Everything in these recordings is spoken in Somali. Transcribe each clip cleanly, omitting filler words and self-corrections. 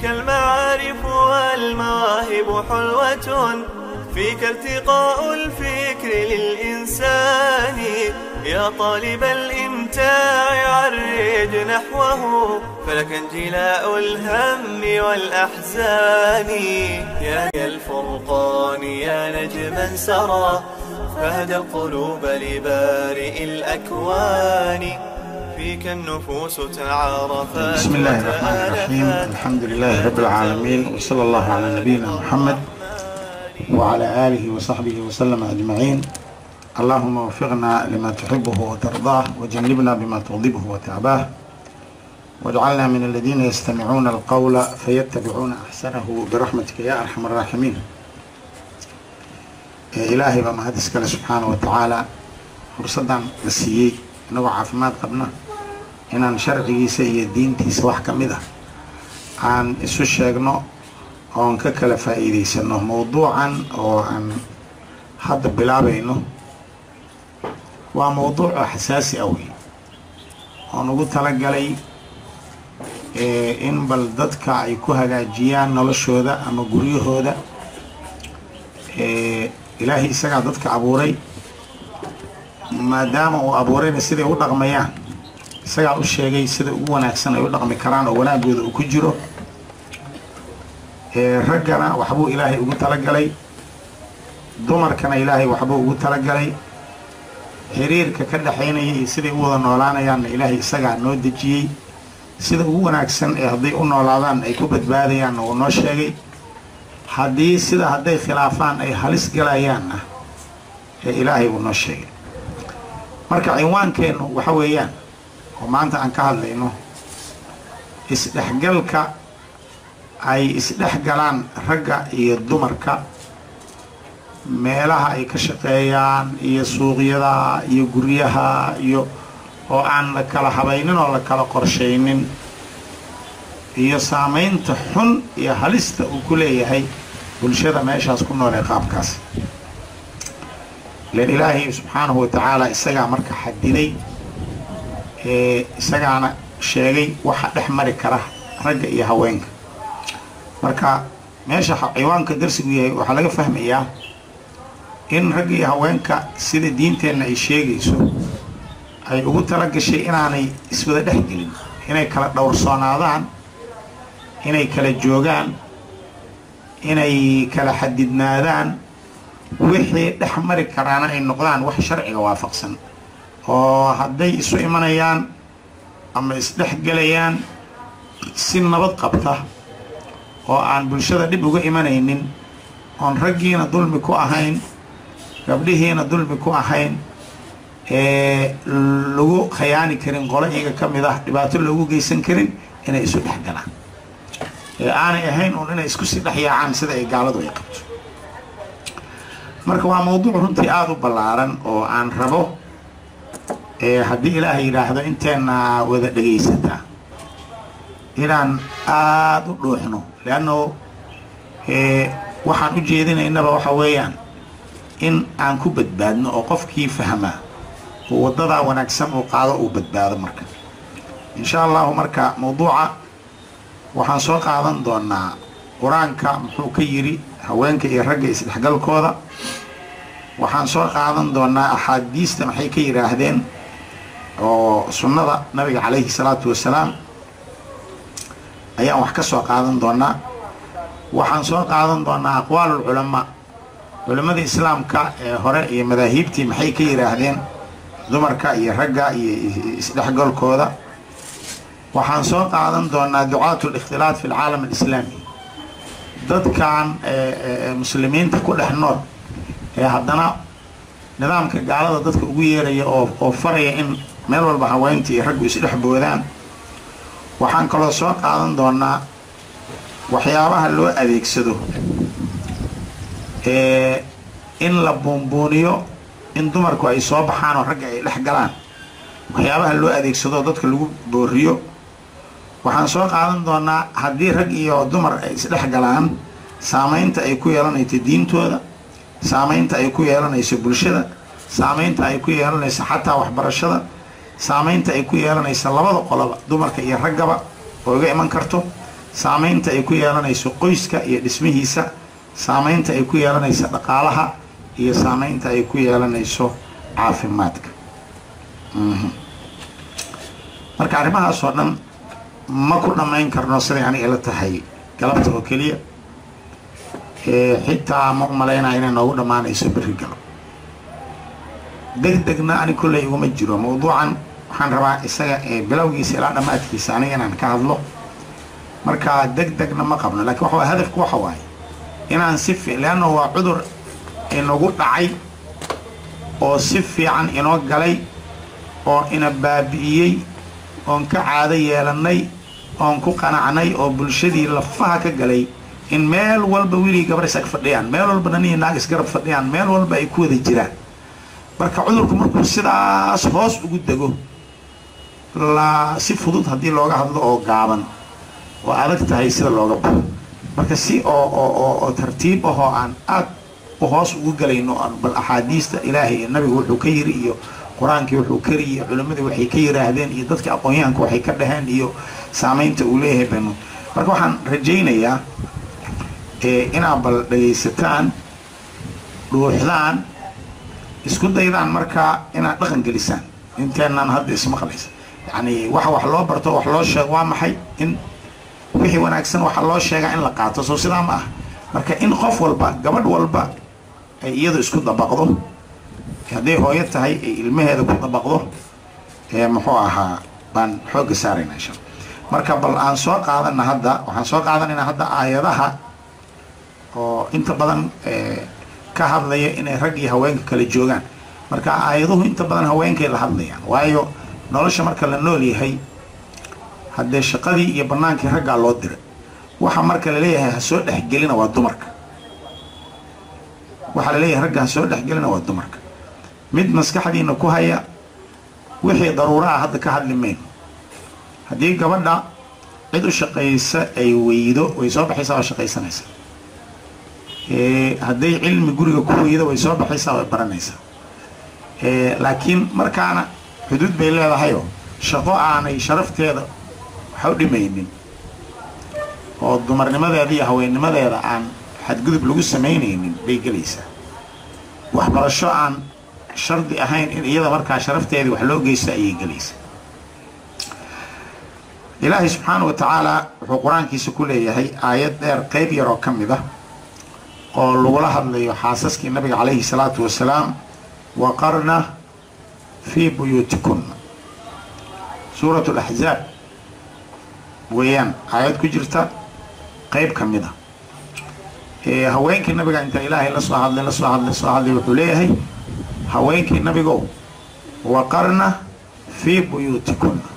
فيك المعارف والمواهب حلوة، فيك ارتقاء الفكر للإنسان. يا طالب الإمتاع عرج نحوه، فلك انجلاء الهم والأحزان. يا الفرقان يا نجما سرى، فهدى القلوب لبارئ الأكوان. فيك النفوس تعارفت. بسم الله الرحمن الرحيم. الحمد لله رب العالمين، وصلى الله على نبينا محمد وعلى آله وصحبه وسلم أجمعين. اللهم وفقنا لما تحبه وترضاه، وجنبنا بما تغضبه وتعباه، واجعلنا من الذين يستمعون القول فيتبعون أحسنه برحمتك يا أرحم الراحمين. Ilaahay baa mahad iskale subxaana wa tacaala, fursaddan la siiyey inagoo caafimaad qabna inaan sharcigiisa iyo diintiisa wax ka mid ah aan isu sheegno oon ka kala faa'iidaysano. Mowduucan oo aan hadda bilaabayno waa mowduuc oo xasaasi ah wey, oon ugu talagalay in bal dadka ay ku hagaajiyaan noloshooda ama guryahooda. Ilaahay isagaa dadka abuuray, maadaama uu abuurayna siday u dhaqmayaan isagaa u sheegay sida ugu wanaagsan ay u dhaqmi karaan oo wanaagooda uu ku jiro. Raggana waxbuu Ilaahay ugu talagalay, dumarkana Ilaahay waxbuu ugu talagalay. Xiriirka ka dhexaynaya iyo siday u wada noolaanayaanna Ilaahay isagaa noo dejiyey. Sida ugu wanaagsan ee hadday u noolaadaan ay ku badbaadayaanna uu noo sheegay, haddii sida hadday khilaafaan ay halis galayaanna ee Ilaahay uu noo sheegay. Marka cinwaankeennu waxa weeyaan oo maanta aan ka hadlayno isdhexgalka ay isdhex galaan ragga iyo dumarka meelaha ay ka shaqeeyaan iyo suuqyada iyo guryaha, iyo oo aan la kala habaynin oo la kala qorshaynin, iyo saamaynta xun iyo halista uu ku leeyahay bulshada meeshaas ku nool ee qaabkaas len. Ilaahay subxaanahu wa tacaala isagaa marka xadiday, isagaana sheegay waxa dhex mari kara ragga iyo haweenka. Marka meesha ciwaanka darsigu yahay waxaa laga fahmayaa in ragga iyo haweenka sida diinteenna ay sheegayso ay ugu tala gashay inaanay iswada dhex gelin, inay kala dhowrsoonaadaan, inay kala joogaan, inay kala xadidnaadaan, wixii dhex mari karaana ay noqdaan wax sharciga waafaqsan, oo hadday isu imanayaan ama isdhex gelayaan si nabad qabta oo aan bulshada dhib uga imanaynin, oon raggiina dulmi ku ahayn, gabdhihiina dulmi ku ahayn, ee lagu khayaani karin, qolo iyaga ka mid ah dhibaato loogu geysan karin, inay isu dhex galaan ee aanay ahayn uun inay isku sii dhex yaacaan sida ay gaaladu ay qabto. Marka waa mawduuc runtii aada u ballaaran oo aan rabo, haddii Ilaahay yidhaahdo, inteenna wada dhegaysataa inaan aada u dhuuxno, leanno waxaan u jeedinaynaba waxa weeyaan in aan ku badbaadno oo qofkii fahmaa uu waddadaa wanaagsan uu qaado, uu badbaado. Marka insha Allahu, marka mawduuca waxaan soo qaadan doonaa Qur-aanka muxuu ka yidhi haweenka iyo ragga isdhexgalkooda. Waxaan soo qaadan doonaa axaadiista maxay ka yidhaahdeen oo sunnada Nabiga calayhi salaatu wasalaam ayaan wax ka soo qaadan doonaa. Waxaan soo qaadan doonaa aqwaalulculamaa, culimmada Islaamka ee hore iyo madaahiibtii maxay ka yidhaahdeen dumarka iyo ragga iyo isdhexgalkooda. Waxaan soo qaadan doonaa ducaat likhtilaat fi alcaalam alislaami, dadkan muslimiinta ku dhex nool ee haddana nidaamka gaalada dadka ugu yeeraya oo faraya in meel walba haweenta iyo raggu isdhex boodaan. Waxaan kaloo soo qaadan doonaa waxyaabaha loo adeegsado in la buunbuuniyo in dumarku ay soo baxaan oo ragga ay dhex galaan, waxyaabaha loo adeegsado dadka lagu booriyo. Waxaan soo qaadan doonaa haddii rag iyo dumar ay isdhex galaan saamaynta ay ku yeelanayso diintooda, saamaynta ay ku yeelanayso bulshada, saamaynta ay ku yeelanayso xataa waxbarashada, saamaynta ay ku yeelanayso labada qoloba, dumarka iyo raggaba, oo iga iman karto. Saamaynta ay ku yeelanayso qoyska iyo dhismihiisa, saamaynta ay ku yeelanayso dhaqaalaha, iyo saamaynta ay ku yeelanayso caafimaadka. Marka arrimahaas oo dhan ma ku dhammayn karno siday aniga ila tahay galabta oo keliya, xitaa ma umalaynaya inay noogu dhammaanayso berri galo. Deg degna ani kolley iguma jiro mawduucan. Waxaan rabaa isaga ee bilowgiisa ilaa dhammaadkiisa aniga inaan ka hadlo. Marka deg degna ma qabno, lakin waxa hadafku waxa waaye inaan si leanna waa cudur inagu dhacay oo si fiican inoo galay oo ina baabi'iyey, oon ka caado yeelannay, oon ku qanacnay, oo bulshadii lafaha ka galay, in meel walba wiilii gabar is ag fadhiyaan, meel walba naniyo naag isgarab fadhiyaan, meel walba ay ku wada jiraan. Marka cudurku markuu sidaas hoos ugu dego, la si fudud haddii looga hadlo oo gaaban oo adag tahay sida looga baxo. Marka si oo tartiib ahoo aan aad u hoos ugu galayno, aan bal axaadiista Ilaahay iyo Nabigu wuxuu ka yiri, iyo Qur-aankii wuxuu kari, iyo culimmadii waxay ka yiraahdeen, iyo dadka aqoon-yahanka waxay ka dhaheen, iyo saamaynta uu leeyahay baynu. Marka waxaan rajaynayaa inaad bal dhagaysataan, dhuuxdaan, isku daydaan markaa inaad dhaqan gelisaan inteenaan hadda ismaqlaysa. Yacni waxa wax loo barto, wax loo sheego waa maxay? In wixii wanaagsan waxa loo sheegaa in la qaato, soo sidaa ma ah? Marka in qof walba, gabadh walba ay iyadu isku dabaqdo, hadday hooyo tahay ay ilmaheeda ku dabaqdo, muxuu ahaa, baan xoogga saarayna insha. Marka bal aan soo qaadana hadda, waxaan soo qaadanaynaa hadda aayadaha oo inta badan ka hadlaya inay rag iyo haweenka kala joogaan. Marka aayaduhu inta badan haweenkay la hadlayaan, waayo nolosha marka la nool yahay haddee shaqadii iyo bannaankii raggaa loo diray. Waxa marka laleeyahay ha soo dhexgelina waa dumarka, waxaa laleeyahay ragga ha soo dhexgelina waa dumarka. Mid maskaxdiina ku haya, wixii daruuraha hadda ka hadli mayno. Haddii gabadha cid u shaqaysa ay weydo, way soo baxaysaa, waa shaqaysanaysaa. Hadday cilmi guriga ku weydo, way soo baxaysaa, way baranaysaa. Laakiin markaana xuduud bay leedahayoo shaqo aanay sharafteeda waxa u dhimaynin oo dumarnimadeeda iyo haweennimadeeda aan xadgudub lagu samaynaynin bay gelaysaa. Waxbarasho aan shardi ahayn in iyada markaa sharafteedii wax loo geysto ayay gelaysaa. Ilaahay subxaana wa tacaala wuxuu Qur-aankiisa ku leeyahay aayad dheer, qayb yaroo ka mid ah oo lagula hadlayo xaasaskii Nabiga calayhi salaatu wasalaam: waqarna fii buyuutikunna. Suurat Alaxzaab weeyaan, aayad ku jirta qayb ka mid ah. Haweenkii Nabiga inta Ilaahay la soo hadlay, la soo hadlay, soo hadlay, wuxuu leeyahay: haweenkii Nabigow, waqarna fii buyuutikunna,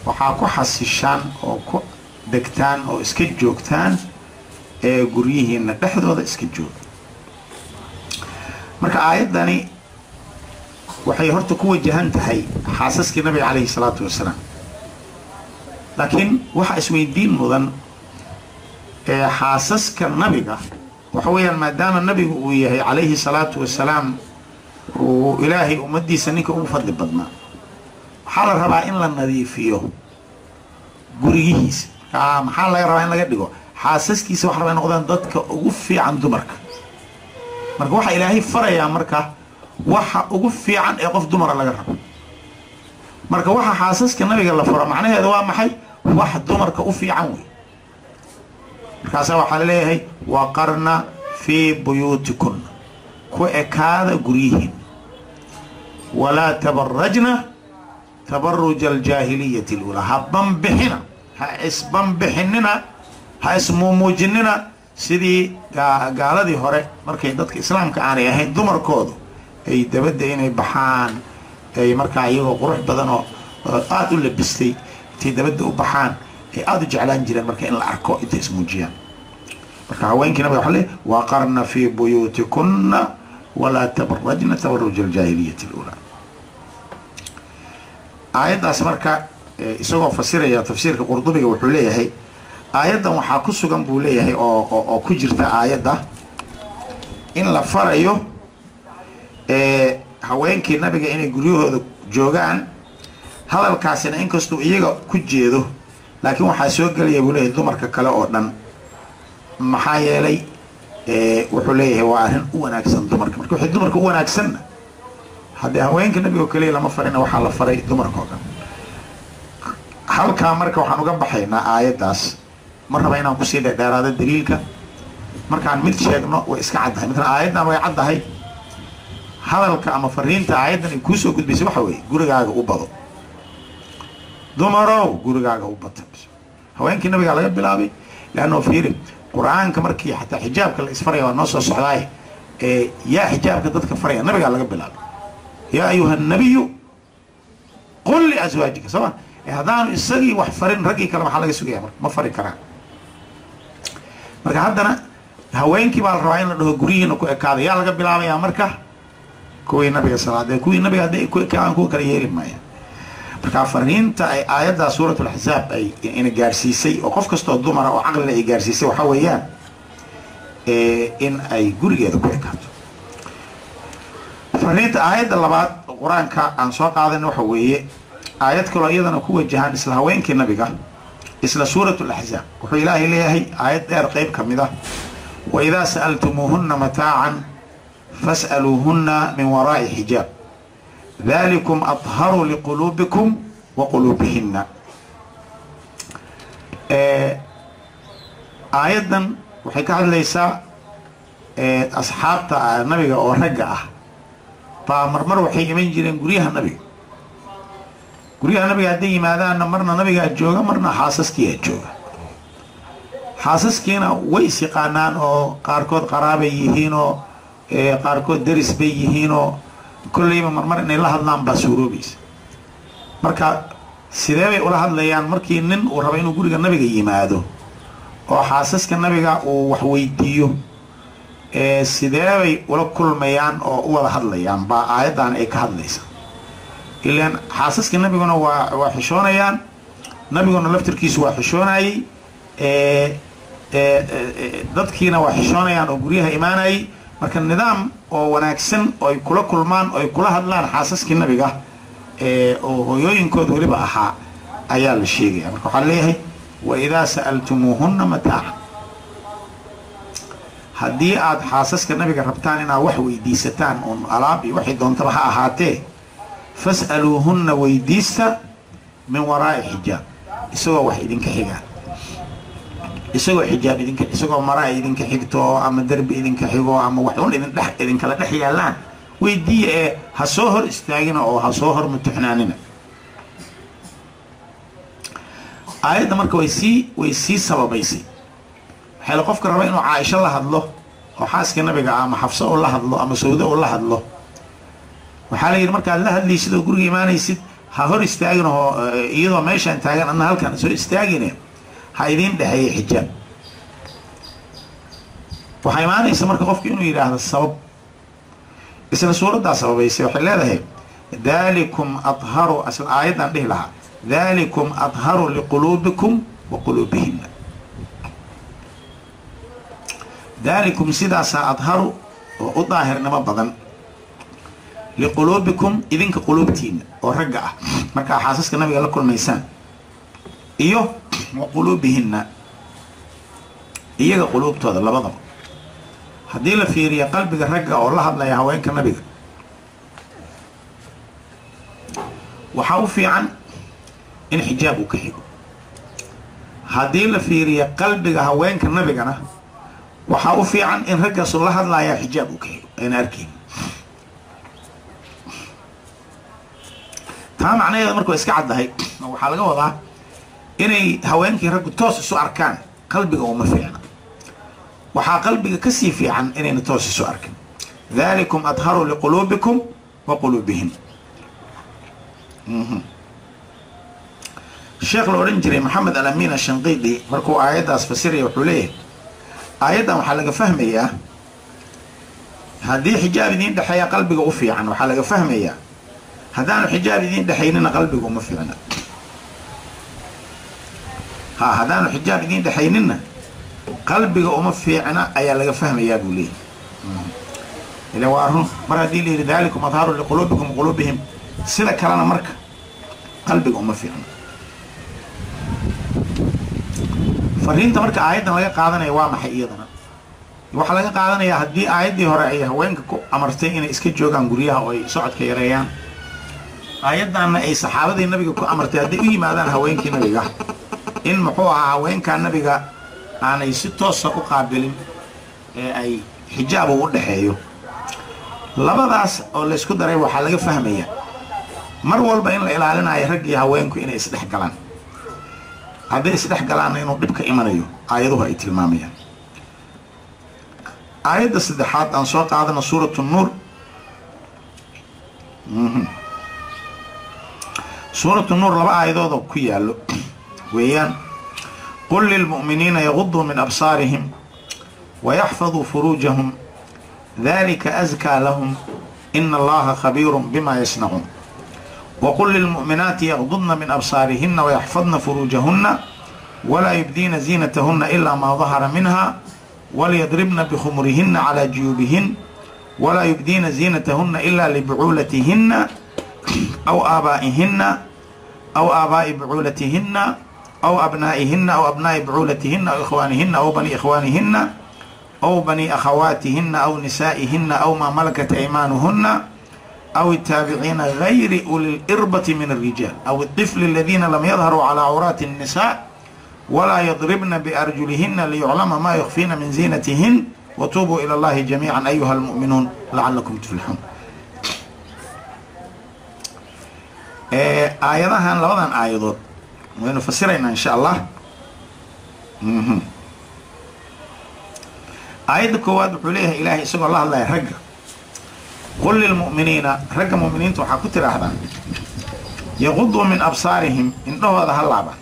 waxaa ku xasishaan oo ku degtaan oo iska joogtaan ee guryihiina dhexdooda iska jooga. Marka aayaddani waxay horta ku wajahan tahay xaasaskii Nabiga calayhi salaatu wasalaam, laakiin waxa isweydiin mudan ee xaasaska Nabiga waxa weeyaan, maadaama Nabigu uu yahay calayhi salaatu wasalaam uu Ilaahay ummaddiisa ninka ugu fadli badnaa, waxaa la rabaa in la nadiifiyo gurigihiisa. Markaa maxaa laga rabaa in laga dhigo xaasaskiisa? Waxa rabaa in noqdaan dadka ugu fiican dumarka. Marka waxaa Ilaahay farayaa marka waxa ugu fiican ee qof dumara laga rabo. Marka waxa xaasaska Nabiga la furo macnaheedu waa maxay? Wax dumarka u fiican wey. Markaasaa waxaa laleeyahay waqarna fii buyuutikunna, ku ekaada guryihiin, walaa tabarajna tabaruja aljaahiliyati aluulaa, ha banbixina, ha isbanbixinina, ha ismuumuujinina sidii gaaladii hore markay dadka Islaamka aanay ahayn dumarkoodu ay dabadda inay baxaan, ay markaa iyagoo qurux badan oo aada u labistay intay dabadda u baxaan ay aada u jeclaan jireen marka in la arko intay ismuujiyaan. Marka haweenkii Nabiga waxa le waqarna fii buyuutikunna walaa tabarajna tabaruja aljaahiliyati aluulaa. Aayaddaas marka isagoo fasiraya tafsiirka Qurdubiga wuxuu leeyahay aayaddan waxaa ku sugan buu leeyahay oo ku jirta aayadda in la farayo haweenkii Nabiga inay guryahooda joogaan. Hadalkaasina inkastuu iyaga ku jeedo Laakiin waxaa soo gelaya buu leeyahay dumarka kale oo dhan, maxaa yeelay wuxuu leeyahay waa arrin u wanaagsan dumarka. Marka wixii dumarka u wanaagsanna haddee haweenka nabiga oo keliya lama farina, waxaa la faray dumarka oo dhan. Halkaa marka waxaan uga baxaynaa aayaddaas. Ma raba inaan kusii dheerdheeraado daliilka, markaan mid sheegno way iska caddahay. Midna aayaddan way caddahay, hadalka ama fariinta aayaddan ay kuusoo gudbaysay waxa weeye gurigaaga u bado, dumarow gurigaaga u bata. Haweenkii nabigaa laga bilaabay, leanno fiiri qur-aanka markii xataa xijaabka la isfaraya waa noo soo socdaaye, yaa xijaabka dadka faraya nabigaa laga bilaabay. Yaa ayuha nabiyu qul liaswaajika, soo ma? Haddaanu isagii wax farin raggii kale maxaa laga sugaya? Marka ma fari karaan. Marka haddana haweenkii baa la rabaa in la dhaho guryihiina ku ekaada. Yaa laga bilaabayaa marka? Kuwii nabiga salaadee, kuwii nabiga hadday ku ekaadaan kuwa kale yeeli maayaan. Marka fariinta ay aayaddaa suurat alaxzaab ay ina gaarsiisay oo qof kastoo dumara oo caqlila ay gaarsiisay waxaa weeyaan in ay gurigeeda ku ekaato. Fariinta aayadda labaad qur-aanka aan soo qaadan waxa weeye aayad kaloo iyadana ku wajahan isla haweenkii nabiga, isla suurat alaxzaab. Wuxuu ilaahay leeyahay aayad dheer qayb ka mid ah, waidaa sa'altumuuhunna mataacan fas'aluuhunna min waraa'i xijaab dalikum adharu liquluubikum wa quluubihinna. Aayaddan waxay ka hadlaysaa asxaabta nabiga oo ragga ah baa marmar waxay iman jireen guryaha nabiga. Guryaha nabiga hadday yimaadaanna marna nabigaa jooga, marna xaasaskiiyaa jooga. Xaasaskiina way is yaqaanaan oo qaarkood qaraabay yihiinoo qaarkood deris bay yihiinoo kolleyba marmar inay la hadlaan baa suuroobaysa. Marka sidee bay ula hadlayaan markii nin uu rabo inuu guriga nabiga yimaado oo xaasaska nabiga uu wax weydiiyo? Sidee bay ula kulmayaan oo u wada hadlayaan baa aayaddan ay ka hadlaysa. Ilaan xaasaska nabiguna waa xishoonayaan, nabiguna laftirkiisu waa xishoonayey, dadkiina waa xishoonayaan oo guryaha imaanayay. Marka nidaam oo wanaagsan oo ay kula kulmaan oo ay kula hadlaan xaasaskii nabiga oo hooyooyinkood weliba ahaa ayaa la sheegaya. Marka waxaa leeyahay waidaa sa'altumuuhunna mataacan, haddii aad xaasaska nabiga rabtaan inaad wax weydiisataan oon alaab iyo waxay doontaba ha ahaatee, fas'aluuhunna weydiista min waraa'i xijaab, isagoo wax idinka xigaan, isagoo xijaab idinka, isagoo mara ay idinka xigto ama derbi idinka xigo ama wax un idin dhex idinkala dhex yaallaan weydiiya, ee ha soo hor istaagina oo ha soo hor mutuxnaanina. Aayadda marka way sii sababaysay. Waxaa la qofka raba inuu Caaisho la hadlo oo xaaska nabiga ah ama Xafso uu la hadlo ama Sawdo uu la hadlo, waxaa la yidhi markaad la hadlaysid oo guriga imaanaysid ha hor istaagin oo iyadoo meeshaan taagan adna halkaan soo istaagine, ha idiin dhexeeya xijaab. Waxaa imaanaysa marka qofku inuu yidhaahdo sabab, isla suuraddaa sababaysay. Waxay leedahay dalikum adharu, asla aayaddan dhihi lahaa dalikum adharu liquluubikum wa quluubihinna. Dalikum sidaasaa adharu oo u daahirnimo badan liquluubikum idinka quluubtiina oo ragga ah markaa xaasaska nabiga la kulmaysaan, iyo wa quluubihinna iyaga quluubtooda labadaba. Haddii la fiiriyo qalbiga ragga oo la hadlaya haweenka nabiga, waxaa u fiican in xijaab uu ka xigo. Haddii la fiiriyo qalbiga haweenka nabigana, waxaa u fiican in raggaasu la hadlayaa xijaab uu ka xigo, ayna arkayn. Taa macnaheeda marka waa iska caddahay, waxaa laga wadaa inay haweenkii raggu toos isu arkaan qalbiga uma fiicna, waxaa qalbiga kasii fiican inayna toos isu arkin. Dalikum adharu liquluubikum wa quluubihim. Sheekh la odhan jiray Maxamed Alamiin Ashanqiidi markuu aayaddaas fasiraya wuxuu leeyahay aayaddan waxaa laga fahmayaa haddii xijaab idiin dhexeeya qalbiga u fiican, waxaa laga fahmayaa haddaanu xijaab idiin dhexaynina qalbiga uma fiicna. Ha, haddaanu xijaab idiin dhexayninna qalbiga uma fiicna ayaa laga fahmayaa buu leeyahay. Ila waa run, mar haddii la yidhi dalikum adharu liquluubikum wa quluubihim, sida kalena marka qalbiga uma fiicna. Fariinta marka aayaddan laga qaadanaya waa maxay? Iyadana waxaa laga qaadanayaa haddii aayaddii hore ay haweenka ku amartay inay iska joogaan guryaha oo ay socodka yareeyaan, aayaddanna ay saxaabadii nabiga ku amartay hadday u yimaadaan haweenkii nabiga in muxuu ahaa haweenkaa nabiga aanay si toosa u qaabilin ee ay xijaab ugu dhexeeyo. Labadaas oo laysku daray waxaa laga fahmayaa mar walba in la ilaalinayo rag iyo haweenku inay isdhex galaan. Hadday isdhex galaanna inuu dhibka imanayo aayaduhu ay tilmaamayaan. Aayadda saddexaad aan soo qaadano, suuratu nuur. Suuratu nuur laba aayadood oo ku yaallo weeyaan: qul lilmu'miniina yaguduu min absaarihim wayaxfaduu furuujahum dalika askaa lahum ina allaha khabiirun bima yasnacuun. Waqul lilmu'minaati yagdudna min absaarihina wayaxfadna furuujahunna walaa yubdiina ziinatahunna ilaa maa dahara minha waliyadribna bikhumurihina calaa juyuubihin walaa yubdiina ziinatahunna ilaa libucuulatihinna aw aabaa'ihinna aw aabaa'i bucuulatihinna aw abnaa'ihinna aw abnaa'i bucuulatihinna aw ikhwaanihinna aw bani ikhwaanihinna aw bani akhawaatihinna aw nisaa'ihinna aw maa malakat aymaanuhunna aw الtaabiciina gayri uli lirbati min الrijaal aw الطifli aladiina lam yadharuu calى cawraati الnisaa walaa yadribna biarjulihina liyuclama ma yukfiina min ziinatihin watuubuu ilى اllahi jamiica ayuha اlmu'minuun lacalakum tuflixuun. Aayadahan, labadan aayadood waynu fasiraynaa insha Allah. Aayadda koowaad wuxuu leeyahay Ilaahay isagoo la hadlaya ragga: qul lilmu'miniina, ragga mu'miniinta waxaa ku tidhaahdaan, yaquduu min absaarihim, indhahooda ha laabaan,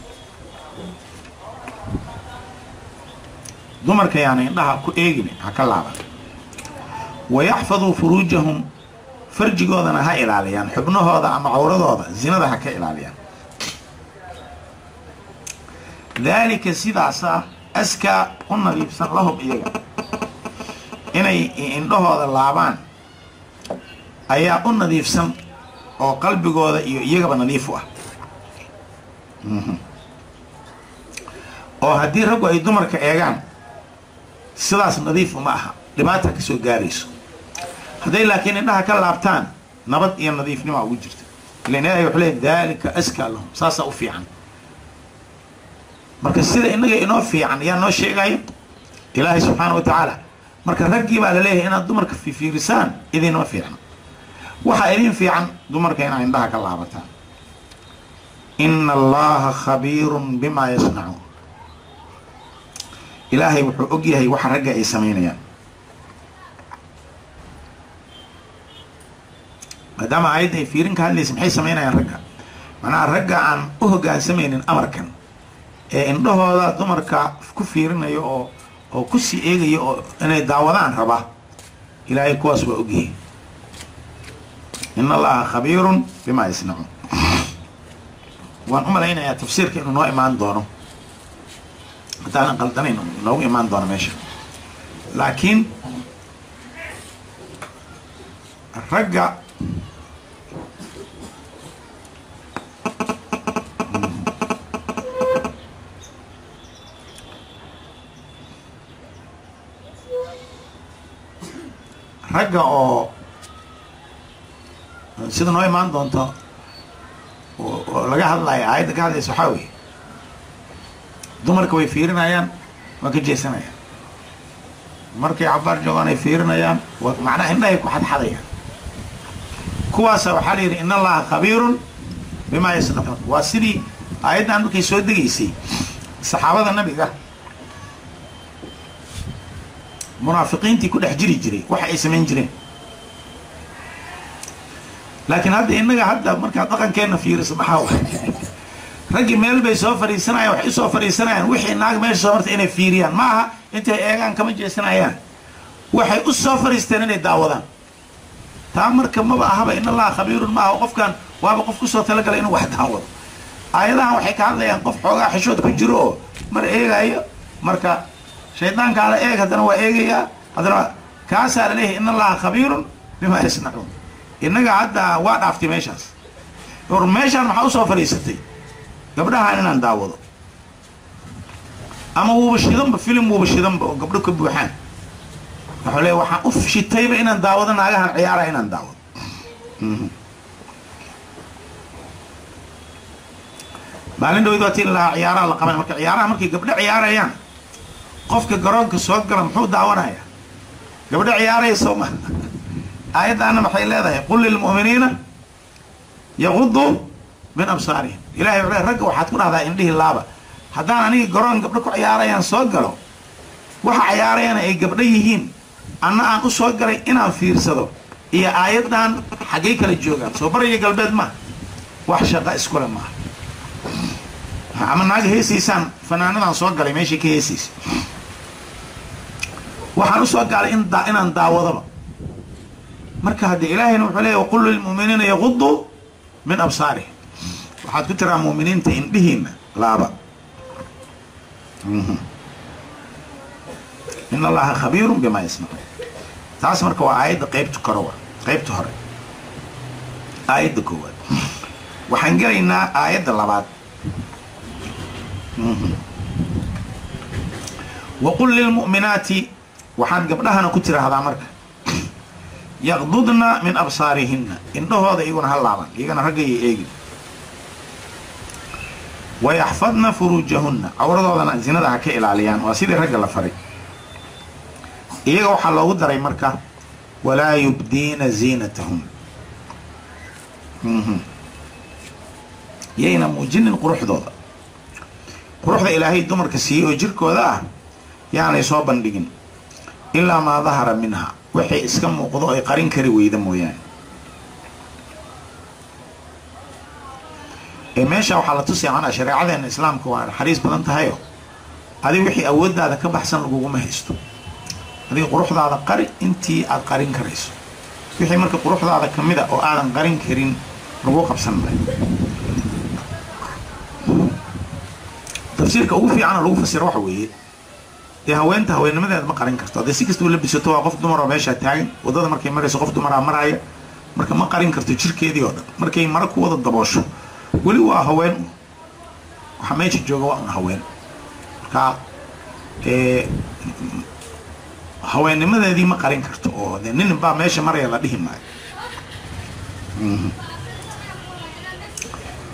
dumarka yaana indhaha ku eegin, ha ka laaban, wayaxfaduu furuujahum, farjigoodana ha ilaaliyaan, xubnahooda ama cawradooda zinada ha ka ilaaliyaan. Daalika sidaasa askaa u nadiifsan lahum iyaga, inay indhahooda laabaan ayaa u nadiifsan oo qalbigooda iyo iyagaba nadiif u ah. Oo haddii raggu ay dumarka eegaan sidaas nadiif uma aha, dhibaata ka soo gaarayso. Hadday laakiin indhaha ka laabtaan, nabad iyo nadiifnimaa ugu jirta. Ilan Ilahay wuxuu leey daalika askaa lahum, saasaa u fiican. Marka sida innaga inoo fiican yaa noo sheegayo? Ilaahay subxaana wa tacaala. Marka raggii baa laleeyahay inaad dumarka fiifiirisaan idinma fiicno, waxaa idin fiican dumarka inaad indhaha ka laabataan. Ina allaha khabiirun bimaa yasnacuun, Ilaahay wuxuu og yahay waxa ragga ay samaynayaan. Maadaama aayadda ay fiirin ka hadlaysa, maxay samaynayaan ragga? Macnaha ragga aan u hoggaansamaynin amarkan ee indhahooda dumarka ku fiirinayo oo kusii eegaya oo inay daawadaan raba, Ilaahay kuwaas waa ogyahay. Ina allaha khabiirun bimaa yasnacuun. Waan u malaynayaa tafsiirka inuu noo imaan doono, haddaanan qaldanayn inoogu imaan doono meesha. Laakiin ragga oo sida noo imaan doonto oo laga hadlaya aayadda ka hadlaysa waxaa weeye dumarka way fiirinayaan, waa ka jeesanayaan. Markay cabaar joogaan ay fiirinayaan, macnaha indhahay ku xadxadayaan. Kuwaasa waxaa la yidhi in allaha khabiirun bimaa yasnacuun. Waa sidii aayaddan markay soo degaysay saxaabada nabiga munaafiqiintii ku dhex jiri jiray waxa ay samayn jireen. Laakiin hadda innaga hadda markaad dhaqankeenna fiiriso, maxaa waay? Raggii meel bay soo fadhiisanayaan, waxay usoo fadhiisanayaan wixii naag meesha soo martay inay fiiriyaan. Ma aha intay eegaan kama jeesanayaan, waxay u soo fadhiisteen inay daawadaan. Taa marka maba ahaba in allaha khabiirun ma aha. Qofkan waaba qof kusoo talagalay inuu wax daawado. Aayadahan waxay ka hadlayaan qof xoogaa xishood ku jiro oo mar eegaayo, marka shaydaankaa la eeg, haddana waa eegayaa, haddana kaasaa la leeyahay in allaha khabiirun bimaa yasnacuun. Innaga hadda waa dhaaftay meeshaas. Or meeshaan maxaa usoo fadhiisatay? Gabdhahan inaan daawado. Ama wuuba shidanba, filim wuuba shidanba oo gabdho ka buuxaan. Wuxuu leeyahay waxaan u shitayba inaan daawado naagahan ciyaara, inaan daawado. Maalin dhaweyd waa tii lahaa ciyaaraha la qabanay. Marka ciyaaraha markay gabdho ciyaarayaan, qofka garoonka soo gala muxuu daawanayaa? Gabdho ciyaaraya soo ma? Aayaddaana maxay leedahay? Qul lilmu'miniina yaquduu min absaarihim. Ilahay wuxuu leeyahay ragga waxaad ku dhahdaa indhihii laaba. Haddaan aniga garoon gabdho ku ciyaarayaan soo galo, waxa ciyaarayana ay gabdho yihiin, anna aan u soo galay inaan fiirsado, iyo aayaddan xaggay kala joogaan? Soo bariya galbeed ma wax shaqa iskule maaha. Ama naag heesaysaan, fanaanadan soo galay meeshay ka heesaysa, waxaan u soo galay inaan daawadaba. Marka haddii ilaahayna wuxuu leeyahy waqul lilmu'miniina yaquduu min absaarihim, waxaad ku tiraa mu'miniinta indhihiina laaba. In allaha khabiirun bimaa yasnacuun. Taas marka waa aayadda qaybta kore, qaybta hore, aayadda koowaad. Waxaan gelaynaa aayadda labaad. Waqul lilmu'minaati, waxaad gabdhahana ku tiraahdaa marka yaqdudna min absaarihinna, indhahooda iyaguna ha laaban, iyagana raggayay eegin. Wayaxfadna furuujahunna, cawradoodana zinada ha ka ilaaliyaan. Waa sidii ragga la faray, iyaga waxaa loogu daray marka walaa yubdiina ziinatahun, yayna muujinin quruxdooda. Quruxda ilaahay dumarka siiyey oo jirkooda ah yaanay soo bandhigin, ilaa maa dahara minha, waxay iska muuqdo ay qarin kari weyda mooyaane. Ee meesha waxaa la tusaya macnaa shareecadeena islaamka waa naxariis badan tahayo, adiga wixii awooddaada ka baxsan laguguma haysto. Adiga quruxdaada qari intii aad qarin karayso, wixii marka quruxdaada ka mid a oo aadan qarin karin lagu qabsan maayo. Tafsiirka ugu fiicana lagu fasiro waxa weeye dee haweenta haweennimadeeda ma qarin karto. Haddii si kastaba labisato waa qof dumar oo meeshaa taagan, waddada markay marayso qof dumaraa maraya, marka ma qarin karto jirkeedii oo dhan. Markay maro ku wada daboosho weli waa haween un, waxa meesha jooga waa un haween. Marka haweennimadeedii ma qarin karto oo dee nin baa meesha maraya la dhihi maayo.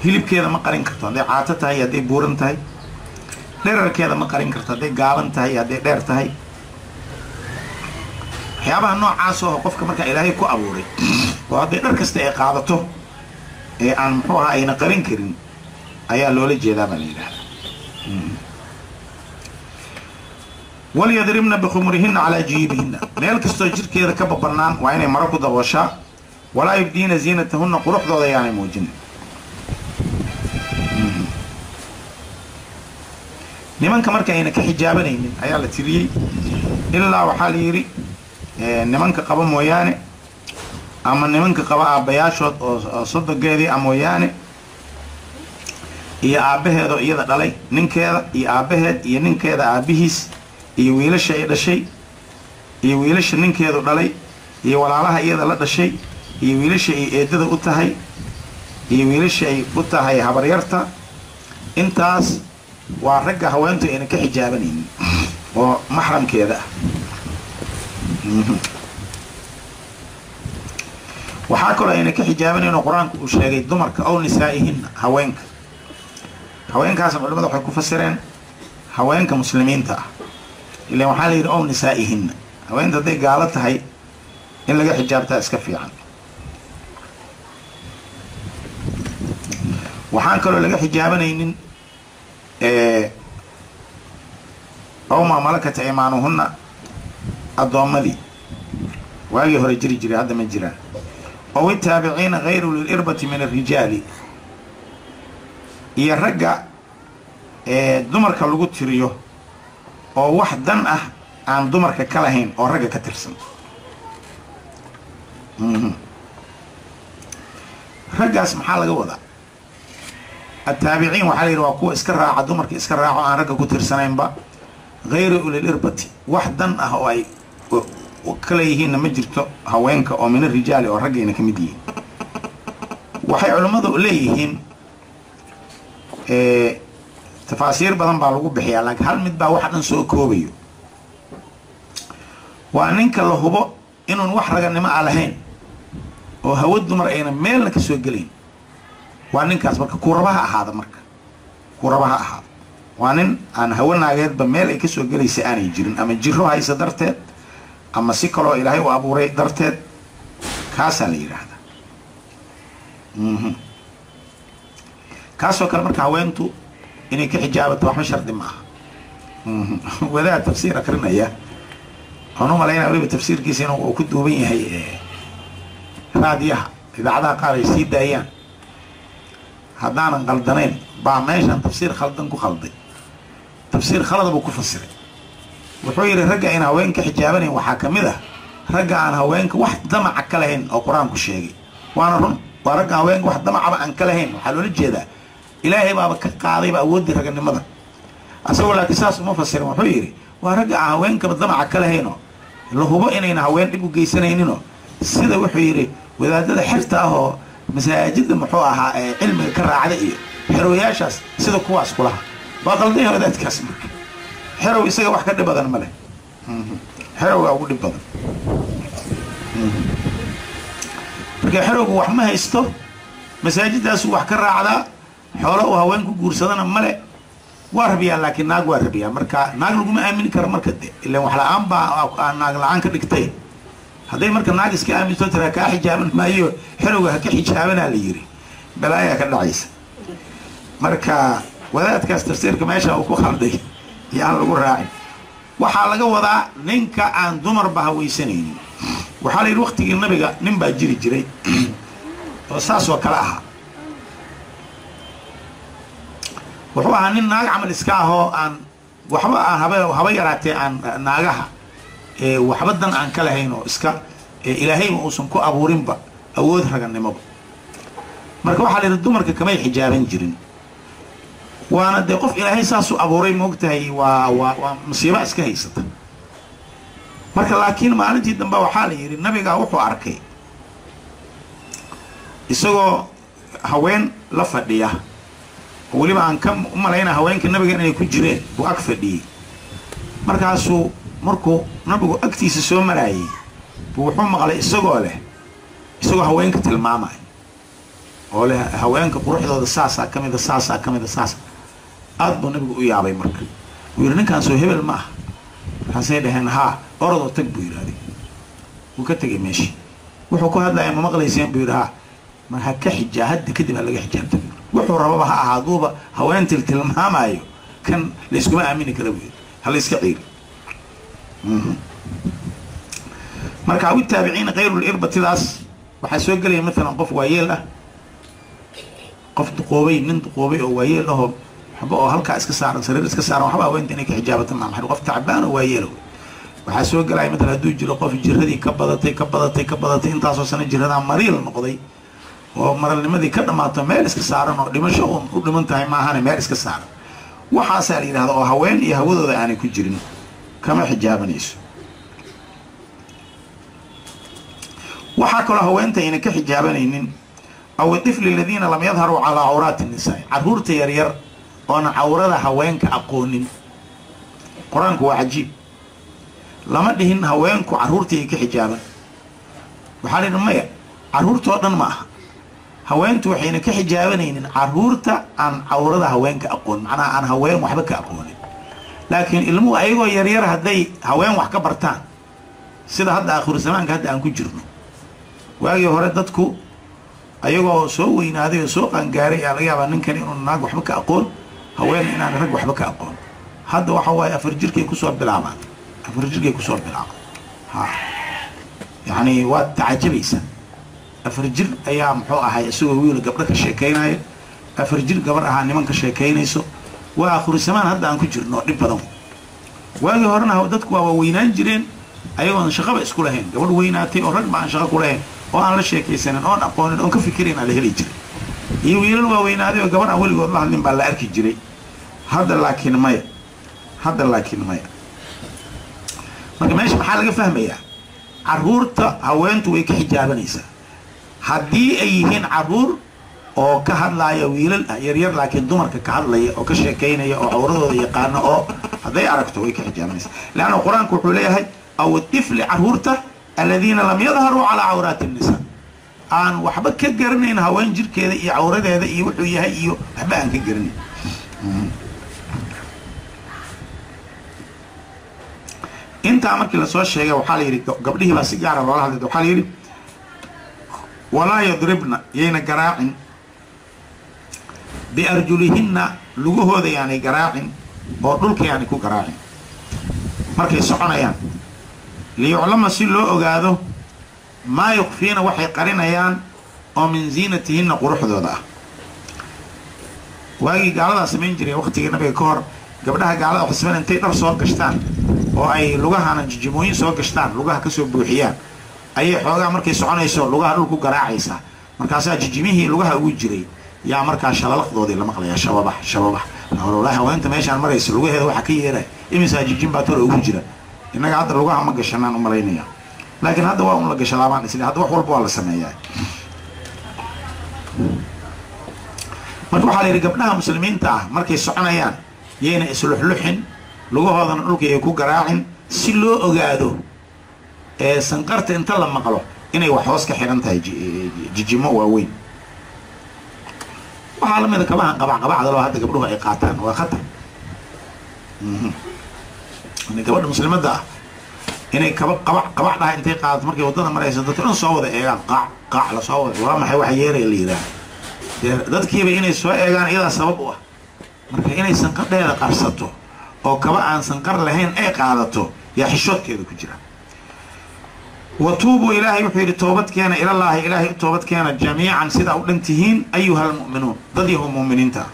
Hilibkeeda ma qarin karto hadday caato tahay, hadday buuran tahay. Dherarkeeda ma qarin karto hadday gaaban tahay, hadday dheer tahay. Waxyaabaha noocaas oo qofka markaa ilaahay ku abuuray oo hadday dhar kasta ay qaadato ee aan muxuu ahaa ayna qarin karin ayaa loola jeedaa baa la yidhahdaa. Walyadribna bikhumurihinna calaa juyuubihinna, meel kastoo jirkeeda ka babannaan waa inay maro ku dabooshaa. Walaa yubdiina ziinatahunna, quruxdooda yaanay muujinin. Nimanka marka ayna ka xijaabanaynin ayaa la tiriyey, ilaa waxaa la yidhi nimanka qaba mooyaane, ama nimanka qaba aabbayaashood oo sodogeedii a mooyaane, iyo aabbaheedoo iyada dhalay, ninkeeda iyo aabbaheed iyo ninkeeda aabbihiis, iyo wiilasha ay dhashay, iyo wiilasha ninkeedu dhalay, iyo walaalaha iyada la dhashay, iyo wiilasha ay eedada u tahay, iyo wiilasha ay u tahay habaryarta. Intaas waa ragga haweentu ayna ka xijaabanaynin oo maxramkeeda ah. Waxaa kaloo ayna ka xijaabanayn oo qur-aanku uu sheegay dumarka ow nisaa'ihinna, haweenka. Haweenkaasna culimada waxay ku fasireen haweenka muslimiinta ah, ilaan waxaa la yidhi ow nisaa'ihinna. Haweenta hadday gaalo tahay in laga xijaabtaa iska fiican. Waxaan kaloo laga xijaabanaynin ow maa malakat aymaanuhunna, addoommadii waagii hore jiri jiray, hadda ma jiraan. Ow itaabiciina hayru lilirbati min alrijaali, iyo ragga dumarka lagu tiriyo oo wax dan ah aan dumarka ka lahayn oo ragga ka tirsan. Raggaas maxaa laga wadaa? Attaabiciin waxaa la yidhi waa kuwa iska raaca dumarka, iska raaco aan ragga ku tirsanaynba. Hayri ulilirbati, wax dan ah oo ay kala yihiinna ma jirto haweenka oo min arijaali oo raggayna ka mid yihiin. Waxay culimmadu leeyihiin Tafaasiir badan baa lagu bixiyaa, laakiin hal mid baa waxa dhan soo koobayo. Waa ninka la hubo inuun wax raganimo a lahayn oo hawo dumar ayna meelna ka soo gelayn. Waa ninkaas marka kuurabaha ahaada, marka kuurabaha ahaada waa nin aan hawo naageedba meel ay ka soo gelaysa aanay jirin, ama jiro haysa darteed ama si kaloo Ilaahay u abuuray darteed, kaasaa la yidhaahdaa. Kaasoo kale marka haweentu inay ka xijaabato waxba shardi ma aha. Wadaad tafsiir akrinaya waxaan u malaynaya weliba tafsiirkiisa inuu ku duuban yahay raadiyaha idaacadaha qaar ay sii daayaan, haddaanan qaldanayn baa meeshan tafsiir khaldan ku khalday, tafsiir khalada buu ku fasiray. Wuxuu yidhi ragga ayna haweenka xijaabanayn waxaa ka mid ah ragga aan haweenka wax damaca ka lahayn oo Qur-aanku sheegay. Waana run, waa ragga haweenka wax damacaba aan ka lahayn. Waxaa loola jeedaa Ilaahay baaba ka qaadayba awooddii raganimada asagoo, laakiin saas uma fasirin. Wuxuu yidhi waa ragga aan haweenkaba damaca ka lahaynoo la hubo inayna haween dhib u geysanayninoo, sida wuxuu yidhi wadaadada xerta ah oo masaajidda muxuu ahaa ee cilmiga ka raacda iyo xerooyaashaas, sida kuwaas kulaha. Waa qaldanya wadaadkaas. Marka xerow isaga wax ka dhib badan ma leh, xerowgaa ugu dhib badan. Marka xerowgu wax ma haysto, masaajiddaasuu wax ka raacdaa, xoolo uu haween ku guursadana male, waa rabiyaa, laakiin naag waa rabiyaa. Marka naag laguma aamini karo marka de ilan wax la-aan baa naag la-aan ka dhigtay. Hadday marka naag iska aaminto tiraa kaa xijaaban maayo, xerowga ha ka xijaabanaa la yiri, balaayaa ka dhacaysa. Marka wadaadkaas tafsiirka meesha uu ku khalday iyo aan lagu raacin. Waxaa laga wadaa ninka aan dumarba hawaysanaynin. Waxaa la yidhi waqtigii nabiga nin baa jiri jiray oo saas oo kale ahaa. Wuxuu ahaa nin naag camal iska ahoo aan waxba aan haba yaraatee aan naagaha waxba dan aan ka lahayn oo iska Ilaahayba uusan ku abuurinba awood raganimoba. Marka waxaa la yidhi dumarka kamay xijaaban jirin, waana dee qof Ilaahay saasuu abuuray, moogtahay, waa waa waa masiiba iska haysata. Marka laakiin maalintii dambe waxaa la yidhi nabigaa wuxuu arkay isagoo haween la fadhiya, oo weliba aan ka u malaynaa haweenka nabiga inay ku jireen, buu ag fadhiyey. Markaasuu markuu nabigu agtiisa soo maraayey buu wuxuu maqlay isagoo leh, isagoo haweenka tilmaamaya oo leh haweenka quruxdooda saasaa ka mida, saasaa ka mida, saasa. Aad buu nabigu u yaabay. Marka wuu yidhi ninkaan soo hebel ma ah? Markaasay dhaheen haa. Orodoo tag buu yidhahday. Wuu ka tegay meeshii. Wuxuu ku hadlaya ma maqlayseen buu yidhi. Haa. Mar ha ka xijaa, hadda kadib ha laga xijaabta, wuxuu rababa ha ahaaduuba haween tiltilmaamayo, kan layskuma aamini kara buu yidhi, ha la iska ciiri. Marka awi taabiciina kayrulirbatidaas waxaa soo gelaya maalan qof waayeel ah, qof duqoobay, nin duqoobay oo waayeel ahoo waxba oo halkaa iska saaran, sariir iska saaran, waxba haweenta inay ka xijaabata maa maxay, qof tacbaan oo waayeelo. Waxaa soo gelaya matalan hadduu jiro qof jiradii ka badatay, ka badatay, ka badatay, intaasoo sano jiradaa mariil noqday oo maralnimadii ka dhammaato, meel iska saaran oo dhimasho uun u dhiman tahay maahane meel iska saaran, waxaasaa la yidhahda oo haween iyo hawadooda aanay ku jirin, kama xijaabanayso. Waxaa kaloo haweenta ayna ka xijaabanaynin aw tifli aladiina lam yadharuu calaa cawraati nisaa, carruurta yaryar oona cawrada haweenka aqoonin. Qur-aanku waa cajiib, lama dhihin haweenku carruurtii ay ka xijaaban. Waxaa la yidhi maya, carruurtoo dhan ma aha, haweentu waxayna ka xijaabanaynin carruurta aan cawrada haweenka aqoon, macnaha aan haween waxba ka aqoonin. Laakiin ilmuhu ayagoo yaryar hadday haween wax ka bartaan, sida hadda aakhiru zamaanka hadda aan ku jirno, waagii hore dadku ayagoo soo weynaaday oo soo qaangaaray ayaa laga yaabaa ninkan inuu naag waxba ka aqoon, haween inaan rag waxba ka aqoon. Hadda waxa waaye 4 jirkay kusoo bilaabaan, 4 jirkay kusoo bilaabaan. Ha, yacni waad tacajabaysaa, 4 jir ayaa muxuu ahay isagoo wiil gabdho ka sheekaynayo, 4 jir gabar ahaa niman ka sheekaynayso. Waa aakhiru zamaan hadda aan ku jirno, dhib badan. Waagii horena dadku waa waaweynaan jireen ayagoon shaqaba isku lahayn, gabadh weynaatay oo rag ba aan shaqo ku lahayn oo aan la sheekaysanin oon aqoonin oon ka fikirayn aa la heli jiray, iyo wiilal waaweynaaday oo gabar aan weligood la hadlin baa la arki jiray. Hadda laakiin maya, hadda laakiin maya. Marka meesha maxaa laga fahmayaa? Carruurta haweentu way ka xijaabanaysaa haddii ay yihiin carruur oo ka hadlaaya wiilal yaryar laakiin dumarka ka hadlaya oo ka sheekaynaya oo cawradooda yaqaana oo hadday aragto way ka xijaabanaysaa. Leanna qur-aanku wuxuu leeyahay aw tifli caruurta aladiina lam yadharuu calaa cawraati nnisaa, aan waxba ka garanayn haween jirkeeda iyo cawradeeda iyo wuxuu yahay iyo waxba aan ka garanayn. Intaa markii lasoo sheegay waxaa la yidhi gabdhihii baa si gaara loola hadlay. Waxaa la yidhi walaa yadribna, yayna garaacin, biarjulihinna lugahooda yaanay garaacin oo dhulka yaanay ku garaacin markay soconayaan, liyuclama si loo ogaado maa yukfiina waxay qarinayaan oo min ziinatihinna quruxdooda ah. Waagii gaaladaa samayn jiray waqtigii nabiga ka hor, gabdhaha gaalada waxay samayn intay dhar soo gashtaan oo ay lugahana jijimooyin soo gashtaan, lugaha kasoo buuxiyaan, ayay xoogaa markay soconayso lugaha dhul ku garaacaysaa, markaasaa jijimihii lugaha ugu jiray yaa markaa shalalaqdoodii la maqlayaa, shababax shababax. Wallaahi haweenta meeshaan maraysa lugaheeda waxaa ka yeeraya imisaa jijin baa tolo ugu jira. Innaga hadda lugaha ma gashanaan u malaynaya, laakiin hadda waa un la gashadaabaan isle, hadda wax walba waa la sameeyaa. Marka waxaa la yidhi gabdhaha muslimiinta ah markay soconayaan yayna isluxluxin, lugahoodana dhulka yay ku garaacin, si loo ogaado ee sanqarta inta la maqlo inay wax hoos ka xihan tahay jijimo waaweyn. Waxaa la mida kabahan qabacqabacda loo hadda gabdhuhu ay qaataan, waa khatar. Gabadha muslimadda ah inay kaba qabac qabac dhaha intay qaadato markay waddada marayso dadka dhan soo wada eegaan, qaac qaac lasoo wada, waa maxay waxa yeeraya la yidhaaha, dee dadkiiba inay soo eegaan iyadaa sabab u ah. Marka inay sanqadheeda qarsato oo kaba aan sanqar lahayn ay qaadato yaa xishoodkeeda ku jira. Wa tuubuu, ilaahay wuxuu yidhi toobad keena, ilallaahi ilaahay u toobad keena, jamiican sidaa u dhan tihiin, ayuha almu'minuun, dad yahu mu'miniinta ah,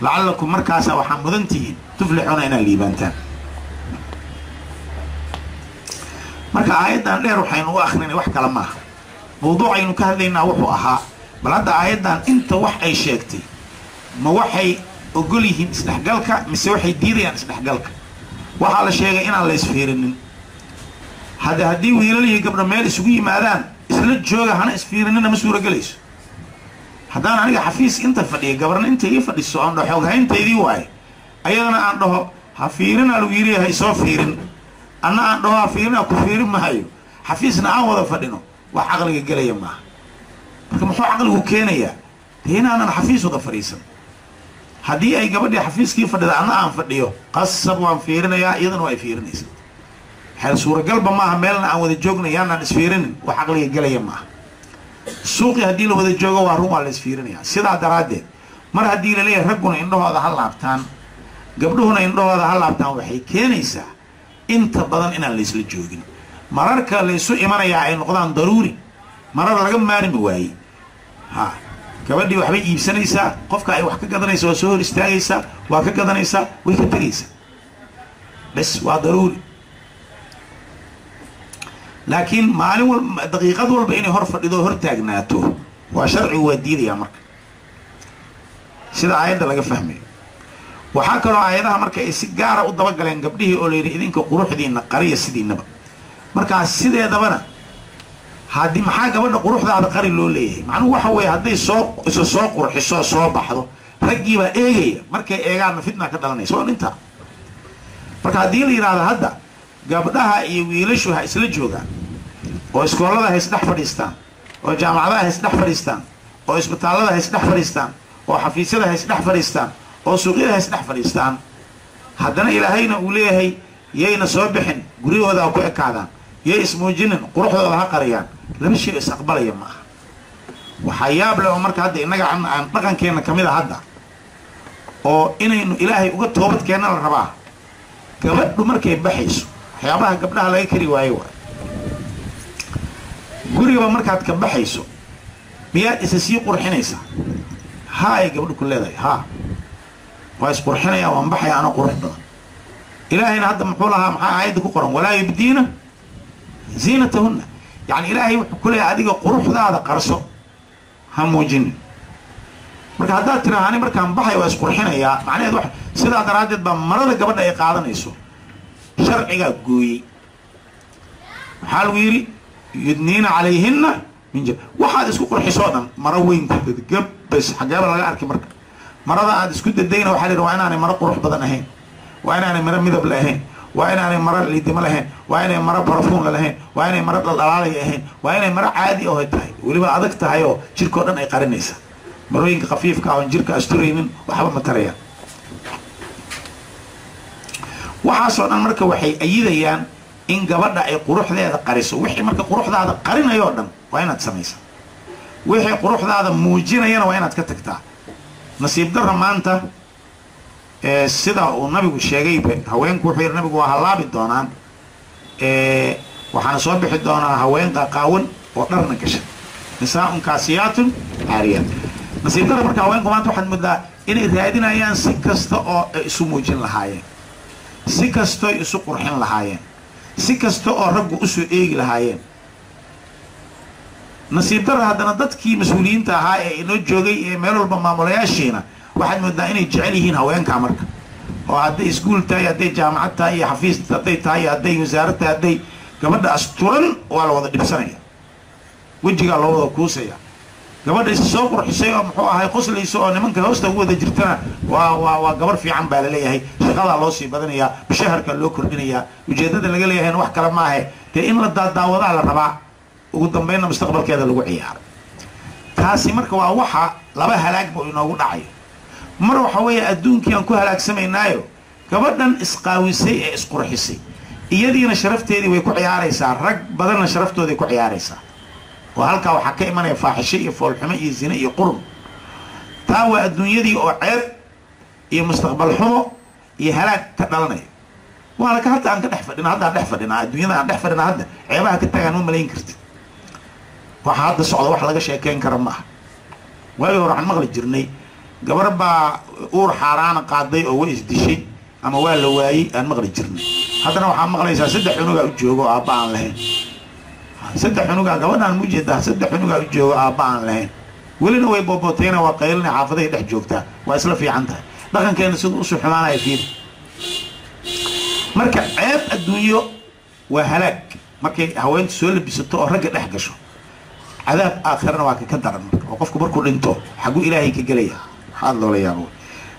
lacallakum markaasaa waxaa mudan tihiin tuflixuuna inaad liibaantaan. Marka aayaddan dheer waxaynu u akrinay wax kale maaha, mawduucaynu ka hadlaynaa wuxuu ahaa bal hadda aayaddan inta wax ay sheegtay ma waxay ogol yihiin isdhexgalka mise waxay diidayaan isdhexgalka? Waxaa la sheegay inaan la isfiirinin. Hadde haddii wiilal iyo gabdho meel isugu yimaadaan isla jooga hana isfiirinina ma suuragelayso. Haddaan aniga xafiis inta fadhiya gabarna inta ii fadhiso aan dhaho xooghayntaydii waaye, ayadana aan dhaho ha fiirinaa lagu yidhi ha isoo fiirin, anna aan dhaho ha fiirinaa ku fiirin mahayo, xafiisna aan wada fadhino, wax caqliga gelaya maaha. Marka muxuu caqligu keenayaa? Dee inaanan xafiis wada fadhiisan. Haddii ay gabadhii xafiiskii fadhida anna aan fadhiyo, qasab waan fiirinayaa, iyadana waa ay fiirinaysaa. Xeel suuragalba maaha meelna aan wada joogna yaanaan isfiirinin, wax caqliga gelaya maaha. Suuqii haddii la wada joogo waa run, waa la isfiirinayaa. Sidaa daraaddeed mar haddii laleeyahay ragguna indhahooda ha laabtaan gabdhuhuna indhahooda ha laabtaan, waxay keenaysaa inta badan inaan laysla joogin. Mararka laysu imanayaa ay noqdaan daruuri, marar laga maarmi waayey. Ha gabadhii waxbay iibsanaysaa, qofka ay wax ka gadanaysa waa soo hor istaagaysaa, waa ka gadanaysaa, way ka tegaysaa, bes waa daruuri. Laakiin maalin walba daqiiqad walba inay hor fadhido hor taagnaato waa sharcigu waa diidayaa. Marka sida aayadda laga fahmayo waxaa kaloo aayadaha marka ay si gaara u dabagaleen gabdhihii oo layidhi idinka quruxdiinna qariya sidiinaba. Markaas sideedabana haddii maxaa gabadha quruxdaada qari loo leeyahay? Macnuhu waxa weeye hadday soo isa soo qurxiso soo baxdo raggiibaa eegaya, markay eegaanna fitna ka dhalanaysa waa intaa. Marka haddii la yidhaahdo hadda gabdhaha iyo wiilashu ha isla joogaan oo iskoolada ha isdhex fadhiistaan oo jaamacadaha ha isdhex fadhiistaan oo isbitaallada ha isdhex fadhiistaan oo xafiisyada ha isdhex fadhiistaan oo suuqyada ha isdhex fadhiistaan, haddana ilaahayna uu leeyahay yayna soo bixin, guryahooda ha ku ekaadaan, yay ismuujinin, quruxdooda ha qariyaan, laba shay is aqbalaya ma aha. Waxaa yaab leh oo marka hadda innaga aan dhaqankeenna ka mid a hadda oo inaynu ilaahay uga toobadkeenna la rabaa, gabadhu markay baxayso waxyaabaha gabdhaha laga kari waayo waay. Gurigaba markaad ka baxayso miyaad isa sii qurxinaysaa? Haa ay gabadhu ku leedahay, haa waa isqurxinayaa, waan baxaya anoo qurux badan. Ilaahayna hadda muxuu lahaa? Maxaa aayadda ku qoran? Walaa yubdiina ziinatahunna. Yacni ilaahay wuxuu ku leeyahay adiga quruxdaada qarso, ha muujinin. Marka haddaad tiraha ani markaan baxay waa isqurxinayaa, macnaheed wax sidaa daraaddeed baa marada gabadha ay qaadanayso sharcigaa gooyey. Maxaa lagu yidhi? Yudniina calayhinna Min waxaad isku qurxisoo dhan maro weyn ku dad gabbas xageeba laga arki. Marka marada aad isku dadayna waxaa la yidhi waa inaanay maro qurux badan ahayn, waa inaanay maro midab lahayn, waa inaanay maro liidimo lahayn, waa inay maro barafuun lahayn, waa inay maro dhaldhalaalaya ahayn, waa inay maro caadi oo tahay, weliba adag tahay oo jirkao dhan ay qarinaysa. Marooyinka khafiifka oon jirka asturaynin waxba ma tarayaan. Waxaasoo dhan marka waxay ayidayaan in gabadha ay quruxdeeda qariso. Wixii marka quruxdaada qarinayoo dhan waa inaad samaysaa, wixii quruxdaada muujinayana waa inaad ka tagtaa. Nasiib darra maanta sida uu nabigu sheegayba haweenku wuxuu yidhi nabigu waa hallaabi doonaan, waxaana soo bixi doonaa haween qaqaawan oo dharna gasha, nisaa'un kaasiyaatun caariyaat. Nasiib darra marka haweenku maanta waxaad moodaa inay raadinayaan si kasta oo ay isu muujin lahaayeen, si kastooy isu qurxin lahaayeen, si kasta oo raggu usoo eegi lahaayeen. Nasiib darra haddana dadkii mas-uuliyiinta ahaa ee inoo joogay ee meel walba maamulayaashiina waxaad moodaa inay jecel yihiin haweenkaa. Marka oo hadday iskuul tahay, hadday jaamacad tahay, iyo xafiis hadday tahay, hadday wasaarad tahay, hadday gabadha asturan waa la wada dhibsanaya, wejigaa loo wada kuusaya. Gabadha is soo qurxisay oo muxuu ahay qoslaysa oo nimanka hoosta ugu wada jirtana waa waa waa gabar fiican baa laleeyahay, shaqadaa loo sii badinayaa, mushaharkaa loo kordhinayaa. Ujeeddada laga leeyahayna wax kale maahe, dee in la daadaawadaa la rabaa, ugu dambaynna mustaqbalkeeda lagu ciyaaro. Taasi marka waa waxa laba halaagba inoogu dhacayo. Mar waxa weeye adduunkii aan ku halaagsamaynaayo, gabadhan isqaawisay ee isqurxisay iyadiina sharafteedii way ku ciyaaraysaa, rag badanna sharaftooday ku ciyaaraysaa, oo halkaa waxaa ka imanaya faaxisho iyo foolxumo iyo zine iyo qurun. Taa waa adduunyadii oo ceeb iyo mustaqbal xumo iyo halaag ka dhalanaya. Waana ka hadda aan ka dhex fadhina, hadda aan dhex fadhinaa adduunyada aan dhex fadhinaa, hadda ceebaha ka tagaan ma malayn kartid. Waxa hadda socda wax laga sheekeyn kara ma aha. Waagii hore waxaan maqli jirnay gabar baa uur xaaraana qaaday oo way isdishay ama waa la waayey aan maqli jirnay. Haddana waxaa maqlaysaa 3 cunugaa u joogo oo aabba aan lahayn. 3 cunugaa gabadhaan mujeedaa, 3 cunugaa u joogo aabba aan lahayn, welina way boobotayna, waa qaylina, xaafadahay dhex joogtaa, waa isla fiican tahay. Dhaqankeena siduu usuu xumaanaya fiiri. Marka ceeb adduunyo waa halaag markay haweentu soo labisato oo ragga dhex gasho. Cadaab aakhirana waa kaka daran marka, oo qofku markuu dhinto xaguu ilaahay ka gelaya, waxaad loola yaabo.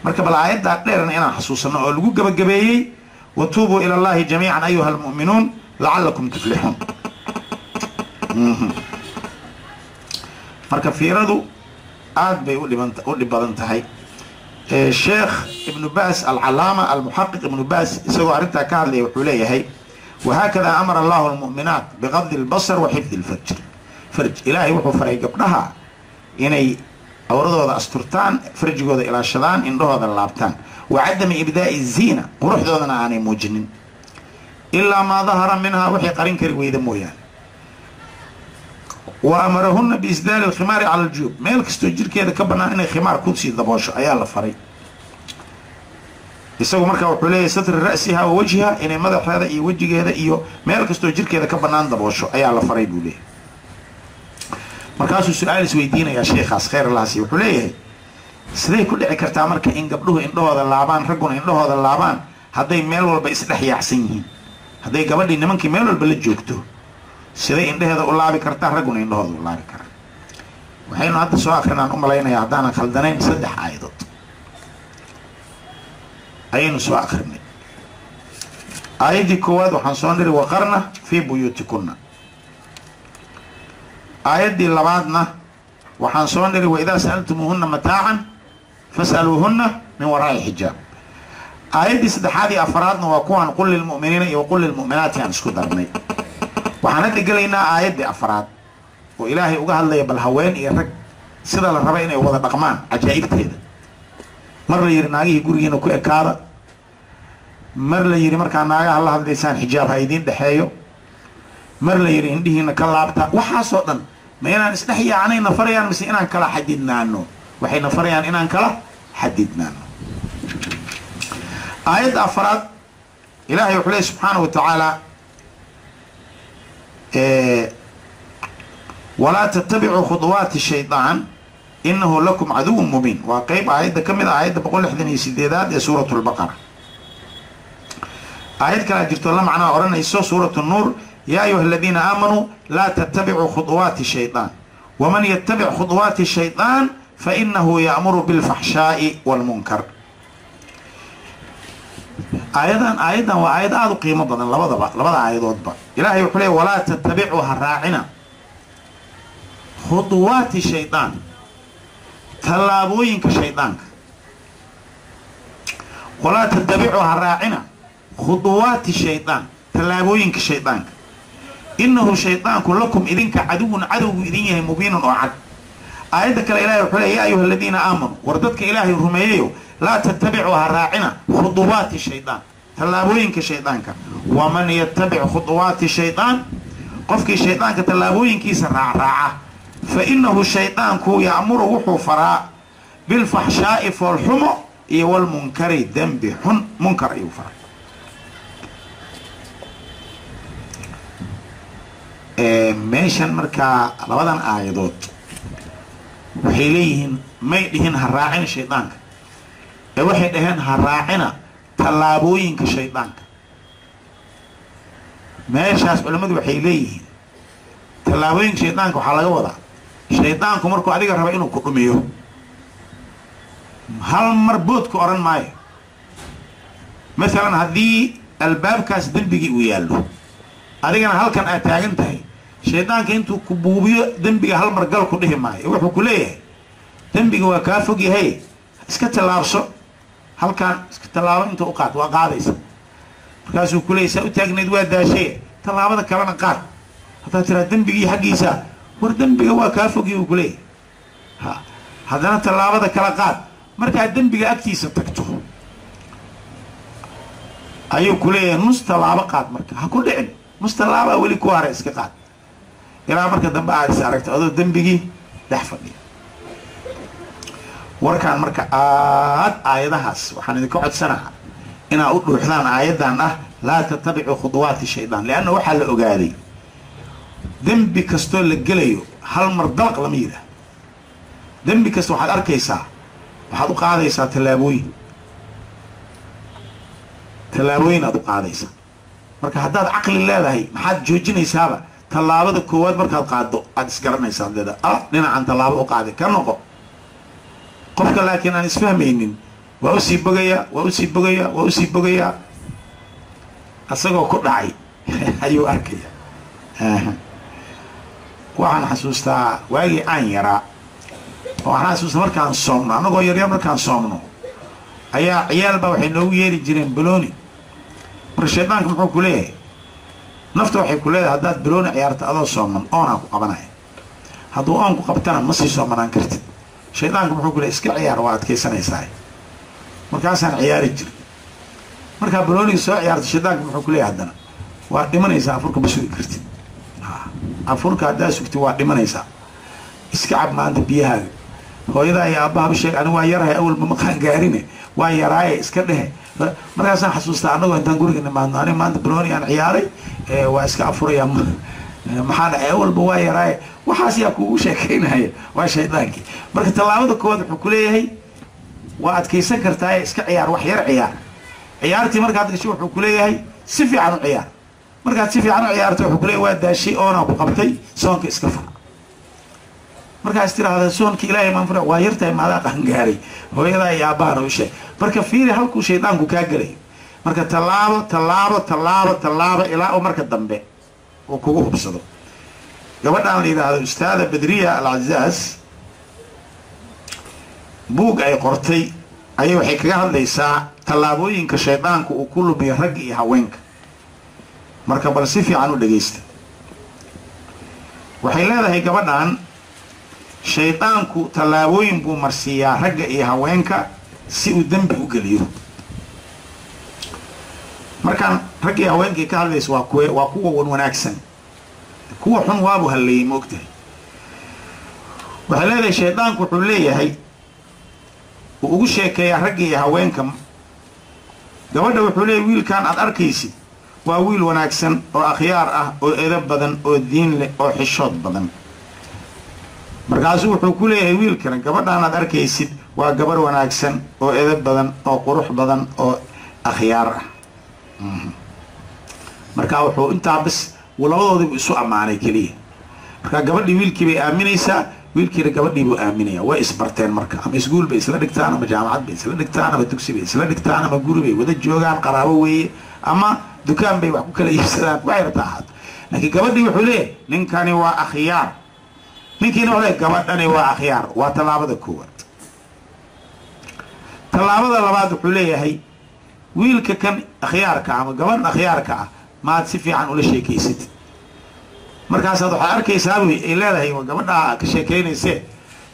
Marka bal aayaddaa dheerna inaan xasuusanno oo lagu gebagabeeyey watuubuu ila allahi jamiican ayuha almu'minuun lacalakum tuflixuun. Marka fiiradu aad bay u dhib badan tahay. Sheekh Ibnu Baas, alcalaama almuxaqiq Ibnu Baas, isagoo arrintaa ka hadlaya wuxuu leeyahay wahaakada amara allahu almu'minaat biqabdi albasar wa xifdi alfajr farj. Ilaahay wuxuu faray gabdhaha inay awradooda asturtaan, farjigooda ilaashadaan, indhahooda laabtaan, wa cadami ibdaa'i ziina, quruxdoodana aanay muujinin ilaa maa dahara minhaa, waxay qarin kari weyda mooyaane. Wa amarahuna biisdaali alkhimaari cala aljuub, meel kastoo jirkeeda ka bannaan inay khimaar kusii daboosho ayaa la faray. Isagu markaa wuxuu leeyahay satri ra'siha wa wajhiha, inay madaxeeda iyo wejigeeda iyo meel kastoo jirkeeda ka bannaan daboosho ayaa la faray buu leeyahay. Markaasuu su-aal isweydiinayaa sheekhaas khayr allahasi, wuxuu leeyahay siday ku dhici kartaa marka in gabdhuhu indhahooda laabaan, ragguna indhahooda laabaan, hadday meel walba isdhex yaacsan yihiin? Hadday gabadhii nimankii meel walba la joogto, siday indhaheeda u laabi kartaa, ragguna indhahooda u laabi karaa? Waxaynu hadda soo akrinaan u malaynayaa haddaanan khaldanayn 3 aayadood ayaynu soo akrinay. Aayaddii koowaad waxaan soo niri waqarna fii buyuutikunna. Aayaddii labaadna waxaan soo niri waidaa sa'altumuuhunna mataacan fas'aluuhunna min waraa'i xijaab. Aayaddii saddexaad iyo afaraadna waa kuwaan qul lilmu'miniina iyo waqul lilmu'minaati aan isku darnay. Waxaan hadda gelaynaa aayaddii afaraad oo ilaahay uga hadlaya bal haween iyo rag sida la raba inay wada dhaqmaan, cajaa'ibteeda. Mar la yidhi naagihii gurigiina ku ekaada, mar la yidhi markaa naagaha la hadlaysaan xijaab ha idiin dhexeeyo, mar la yidhi indhihiina ka laabta. Waxaasoo dhan ma inaan isdhex yaacnay nafarayaan mise inaan kala xadidnaano? Waxay nafarayaan inaan kala xadidnaano. Aayadda afaraad ilaahay wuxuu leey subxaanahu wa tacaala walaa tattabicuu khuduwaati shaydaan inahu lakum caduwun mubiin. Waa qeyb aayadda ka mid a aayadda 168aad ee suuratu lbaqara. Aayad kalaa jirto la macnaa odhanayso suuratu nuur, yaa ayuha aladiina aamanuu laa tattabicuu khuduwaati shaydaan. Waman yatabic khuduwaati shaydaan fa inahu ya'muru bilfaxshaa'i waalmunkar. Aayaddan waa aayad aada u qiimo badan, labadaba, labada aayadoodba. Ilaahay wuxuu leey: walaa tatabicuu, ha raacina, khuduwaati shaydaan, tallaabooyinka shaydaanka. Walaa tatabicuu, ha raacina, khuduwaati shaydaan, tallaabooyinka shaydaanka. Innahu shaydaanku lakum, idinka, caduwun, cadowgu idin yahay, mubiinun, oo cad. Aayadda kale ilahay wuxuu leey: yaa ayuha aladiina aamanuu, war dadka Ilaahay rumeeyayo, laa tattabicuu, ha raacina, khuduwaati shaydaan, tallaabooyinka shaydaanka. Waman yatabic khuduwaati shaydaan, qofkii shaydaanka tallaabooyinkiisa raacraaca, fa innahu shaydaanku ya'muru, wuxuu faraa, bilfaxshaa'i, foolxumo, iyo walmunkari, dembi xun, munkar ayuu faraa. Meeshan markaa labadan aayadood waxay leeyihiin, may dhihin ha raacina shaydaanka, ee waxay dhaheen ha raacina tallaabooyinka shaydaanka. Meeshaas culimmadu waxay leeyihiin tallaabooyinka shaydaanka waxaa laga wadaa, shaydaanku markuu adiga raba inuu ku dhumiyo, hal mar boodku odhan maayo. Masalan, haddii albaabkaas dembigii uu yaallo, adigana halkan aad taagan tahay, shaydaanka intuu ku buubiyo dembiga hal mar gal ku dhihi maayo. Wuxuu ku leeyahay: dembiga waa kaa fog yahay, iska tallaabso halkaan, iska tallaabo inta u qaad. Waa qaadaysa. Markaasuu ku leeyahy: saa u taagnayd waa daashay, tallaabada kalena qaad. Haddaad tiraa dembigii xaggiisa, war dembiga waa kaa fogyahy, uu ku leeyahay. Ha haddana tallaabada kala qaad. Markaad dembiga agtiisa tagto ayuu ku leeyahay: nus tallaabo qaad. Marka ha ku dhicin, nus tallaabaa weli ku hara, iska qaad, ilaa marka dambe aad is aragto adoo dembigii dhex fadhiya. Warkaan marka aad aayadahaas waxaan idinka codsanaha inaa u dhuuxdaan aayaddan ah laa tatabicuu khuduwaati shaydaan, lianna waxaa la ogaaday dembi kastoo la gelayo hal mar dalaq lama yidhaah. Dembi kasta waxaad arkaysaa waxaad u qaadaysaa tallaabooyin, tallaabooyin aad u qaadaysaa. Marka haddaad caqli leedahay, maxaad joojinaysaaba? Tallaabada koowaad markaad qaaddo aad isgaranaysaa, leeda ah dhinacan tallaabo u qaaday, ka noqo. Qofka laakiin aan isfahmaynin waa usii bogayaa, waa usii bogayaa, waa usii bogayaa, isagoo ku dhacay ayuu arkaya. Waxaan xasuustaa waagii aan yaraa, oo waxaan xasuustaa markaan soomno, annagoo yaryar markaan soomno ayaa ciyaalbaa waxay noogu yeeri jireen balooni. Marka shaydaanka muxuu ku leeyahay? Nafta waxay ku leedahay: haddaad balooni ciyaarto adoo sooman, oonaa ku qabanaya. Hadduu oon ku qabtana, ma sii soomanaan kartid. Shaydaanka muxuu ku leeyahy? Iska ciyaar, waa adkaysanaysaa. Markaasaan ciyaari jiray. Markaa balooniga soo ciyaarto, shaydaanka muxuu ku leeyahay? Haddana waa dhimanaysaa, afurka ma sugi kartid, afurka haddaa sugtid waa dhimanaysaa, iska cab maanta biyahaaga. Hooyadaa iyo aabahaba sheeg, ani waa yarahay, awalba maqaan gaarine, waa yaraaye, iska dhehe. Markaasaan xasuustaa annagoo intaan guriga nimaadno: ani maanta balooni aan ciyaaray, waa iska afuraya, maxaa dhacay? Awalba waa yaraaye. Waxaas yaa kuugu sheekaynaya? Waa shaydaankii. Marka tallaabada koowaad wuxuu ku leeyahay: waa adkaysan kartaaye, iska ciyaar, wax yar ciyaar. Ciyaartii markaad gasho, wuxuu ku leeyahay: si fiican u ciyaar. Markaad si fiican u ciyaarto, wuxuu ku leeyahay: waa daashay, oonaa ku qabtay, soonka iska fur. Markaas tiraahda: soonka Ilaahay maan fura, waa yartahay, maadaa qangaaray, hooyadaa iyo aabbahana u sheeg. Marka fiiri halkuu shaydaanku kaa gelayo. Marka tallaabo, tallaabo, tallaabo, tallaabo, ilaa uu marka dambe uu kugu hubsado. Gabadhaan la yidhaahdo Ustaada Badriya Alcazaaz, buug ay qortay ayay waxay kaga hadlaysaa tallaabooyinka shaydaanku uu ku lumiyo ragga iyo haweenka. Marka bal si fiican u dhegaysta. Waxay leedahay gabadhan: shaydaanku tallaabooyin buu marsiiyaa ragga iyo haweenka si uu dembi u geliyo. Markaan ragga iyo haweenkii ka hadlaysa, waa kuwe? Waa kuwa wan wanaagsan. Kuwa xun waabuu halleeyey, ma ogtahay? Waxay leedahay shaydaanku wuxuu leeyahay, uu ugu sheekeeyaa ragga iyo haweenka. Gabadha wuxuu leeyahay: wiilkan aad arkaysid waa wiil wanaagsan oo akhyaar ah oo edab badan oo diin leh oo xishood badan. Markaasuu wuxuu ku leeyahay wiilkana: gabadhaan aad arkaysid waa gabarh wanaagsan oo edab badan oo qurux badan oo akhyaar ah. Markaa wuxuu intaa bas labadoodiibu isu ammaanay keliya. Marka gabadhii wiilkii bay aaminaysaa, wiilkiina gabadhii buu aaminaya. Way isbarteen marka, ama iskuul bay isla dhigtaan, ama jaamacad bay isla dhigtaan, ama dugsi bay isla dhigtaan, ama guri bay wada joogaan, qaraabo weeye, ama dukaan bay wax ku kala iibsadaan, waxay rabta ahaato. Laakiin gabadhii wuxuu leeyahay ninkani waa akhyaar, ninkiina wuxuu leeyahay gabadhani waa akhyaar. Waa tallaabada koowaad. Tallaabada labaad wuxuu leeyahay wiilka kan akhyaarka ama gabadhan akhyaarka ah maad si fiican ula sheekaysatid. Markaasaad waxaad arkaysaa buy ay leedahay gabadhaa ka sheekaynaysee,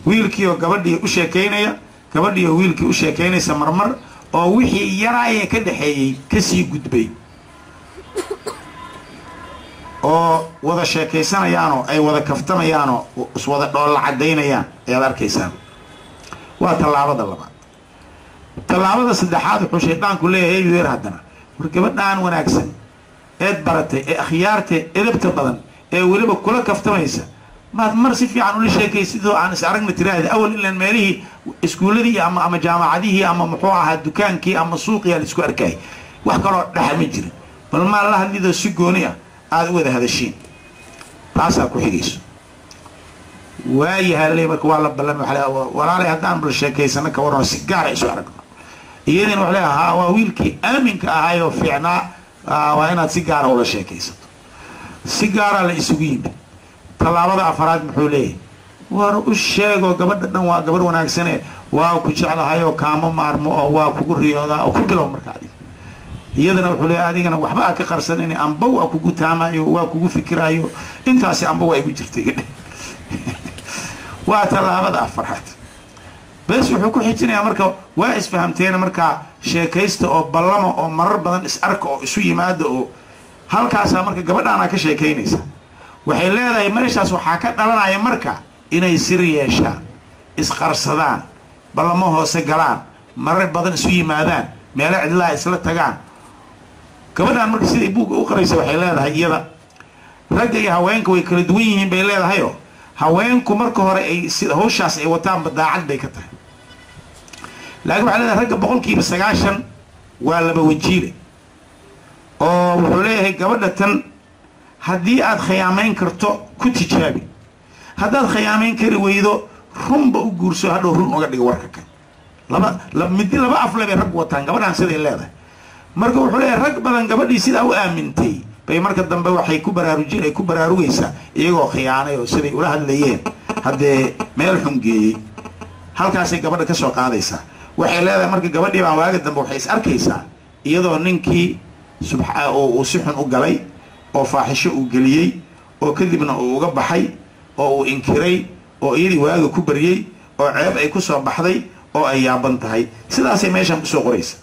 wiilkiioo gabadhii u sheekaynaya, gabadhiioo wiilkii u sheekaynaysa, marmar oo wixii yaraayee ka dhexeeyey kasii gudbay oo wada sheekaysanayaanoo ay wada kaftamayaanoo iswada dhoolla caddaynayaan ayaad arkaysaa. Waa tallaabada labaad. Tallaabada saddexaad wuxuu shaydaanku leeyahay yer haddana war gabadhaan wanaagsan eed baratay ee akhyaarta edabta badan ee weliba kula kaftamaysa maad mar si fiican ula sheekaysid oo aan is aragna tiraahda. Awal ilaan meelihii iskuulladii ama jaamacadihii ama muxuu ahaa dukaankii ama suuqii la isku arkayay, wax kaloo dhexa ma jirin. Bal maa la hadlidoo si gooni ah aada u wada hadashiin, taasaa ku xigayso. Waayaha laleey marka waa la ballamay, walaalay haddaan bal sheekaysano ka warramo si gaara isu aragno. Iyadina waxa leeyahay haa, waa wiilkii aaminka ahaayoo fiicnaa, waa inaad si gaara ula sheekaysato. Si gaaraa la isugu yimid. Tallaabada afaraad muxuu leeyahay war u sheegoo gabadha dhan waa gabadh wanaagsane, waa ku jeclahayoo kaama maarmo oo waa kugu riyoodaa oo ku bilow marka adiga. Iyadana wuxuu leeyahay adigana waxba a ka qarsanin, amba waa kugu taamayo, waa kugu fikiraayo, intaasi amba waa igu jirtay. Waa tallaabada afaraad. Bes wuxuu ku xijinayaa marka waa isfahamteena markaa sheekaysta oo ballama oo marar badan is arka oo isu yimaada oo halkaasaa marka gabadhaanaa ka sheekaynaysa. Waxay leedahay meeshaas waxaa ka dhalanaya marka inay sir yeeshaan, isqarsadaan, ballamo hoose galaan, marar badan isu yimaadaan, meelo cidlaha isla tagaan. Gabadhaan marka siday buugga u qaraysa waxay leedahay iyada ragga iyo haweenka way kala duwan yihiin bay leedahayoo haweenku marka hore ay sida hawshaas ay wataanba daacad bay ka tahay, laakiin waxay leedahay ragga 90% waa laba wajiile. Oo wuxuu leeyahay gabadha tan haddii aad khiyaamayn karto ku tijaabi, haddaad khiyaamayn kari weydo runba u guurso, hadhow run uga dhigo warka kan. Laba midi laba afle bay raggu wataan gabadhaan siday leedahay. Marka wuxuu leeyahay rag badan gabadhii sidaa u aamintay bay marka dambe waxay ku baraarujin ay ku baraarugaysaa iyagoo khiyaanay oo siday ula hadlayeen haddee meel xun geeyey. Halkaasay gabadha ka soo qaadaysaa. Waxay leedahay marka gabadhii baan waaga dambe waxay is arkaysaa iyadoo ninkii oo uu si xun u galay oo faaxisho uu geliyey oo kadibna uu uga baxay oo uu inkiray oo iyadii waaga ku baryey oo ceeb ay ku soo baxday oo ay yaaban tahay. Sidaasay meeshan kusoo qoraysa.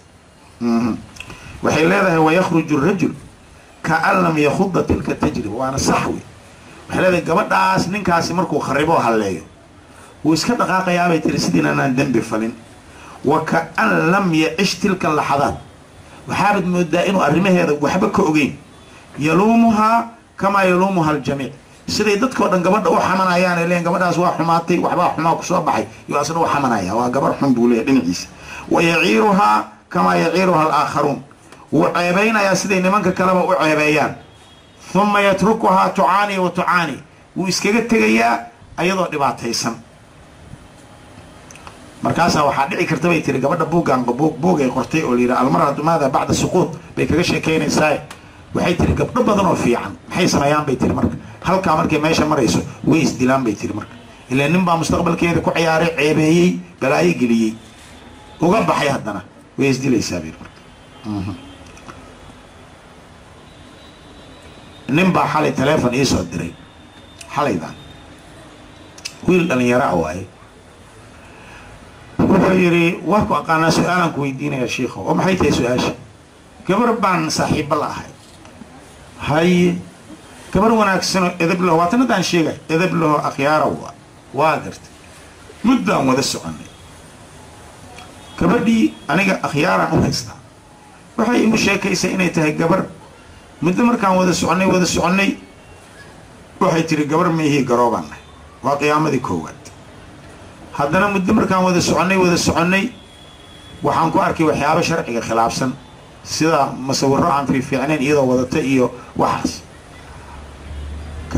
Waxay leedahay wayakhruju rajul kaan lam yakhuda tilka tajriba. Waana sax wey. Waxay leedahay gabadhaas ninkaasi markuu khariboo halleeyo wuu iska dhaqaaqayaabay tiri sidiin anaan dembi falin. Wa kaan lam yacish tilka laxadaat, waxaabad moodaa inuu arrimaheeda waxba ka ogeyn. Yaluumuhaa kamaa yaluumuha aljamiic, siday dadkao dhan gabadha u xamanayaan ay leeyiin gabadhaas waa xumaatay, waxbaa xumaa kusoo baxay, yo asna u xamanaya, waa gabar xun buu leeyahy dhinaciisa. Wa yaciiruhaa kamaa yaciiruha alaakharuun, wuu ceebaynayaa siday nimanka kaleba u ceebeeyaan. Uma yatrukuhaa tucaani wa tucaani, wuu iskaga tegayaa ayadoo dhibaataysan. Markaasaa waxaa dhici karta bay tiri gabadha buuggan buugay qortay oo la yidhaha almar'atu maada bacda suquud bay kaga sheekaynaysaa. Waxay tiri gabdho badan oo fiican maxay sameeyaan bay tiri marka halkaa markay meesha marayso way isdilaan bay tiri marka, ilaa nin baa mustaqbalkeeda ku ciyaaray, ceebeeyey, balaayo geliyey, uga baxay, haddana way isdilaysaa bay marka. Nin baa xalay taleefon iisoo diray, xalaydan wiil dhalinyaro ah waaye. Wuxuu yidhi waa ku aqaanaa, su-aalaan ku weydiinayaa shiikho. Oo maxay tahay su-aasha? Gabar baan saaxiibba la ahay. Haye, gabar wanaagsanoo edab laho, waatan haddaan sheegay, edab laho akhyaara waa gartay. Muddaan wada soconnay gabadhii, aniga akhyaaraan u haystaa. Waxay igu sheekaysay inay tahay gabar. Muddo markaan wada soconnay waxay tiri gabar maihii, garoobaan nahay. Waa qiyaamadii koowaad. Haddana muddo markaan wada soconnay waxaan ku arkay waxyaabo sharciga khilaafsan, sida masawiro aan fiifiicnayn iyadoo wadata iyo waxaas.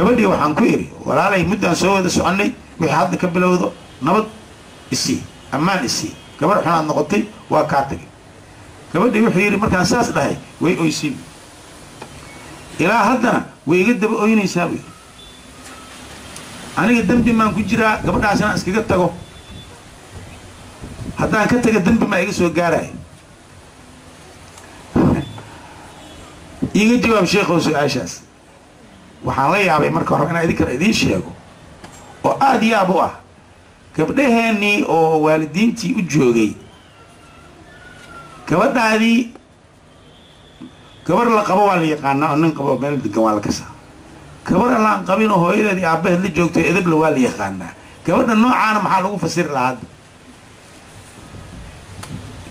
Gabadhii waxaan ku idhi, walaalay, muddaan soo wada soconnay, wixii hadda ka bilowdo nabad isii, ammaan isii, gabarh xunaad noqotay, waa kaa tagay. Gabadhii wuxuu yidhi markaan saas dhahay way oysiin, ilaa haddana way iga daba oynaysaa buu yidhi. Aniga dembi maan ku jiraa gabadhaas inaan iskaga tago? Haddaan ka taga dembi maa iga soo gaaraya? Iiga jawaab sheekhow su-aashaas. Waxaan la yaabay marka hore inaan idinkana idiin sheego oo aada yaab u ah, gabdhaheennii oo waalidiintii u joogay, gabadhaadii gabar la qabo waa la yaqaanaa oo nin qabo meel degan waa la kasaa, gabar allaan qabin oo hooyadeed iyo aabbaheed la joogto edabla waa la yaqaanaa. Gabadha noocaana maxaa lagu fasiri lahaa? Hadda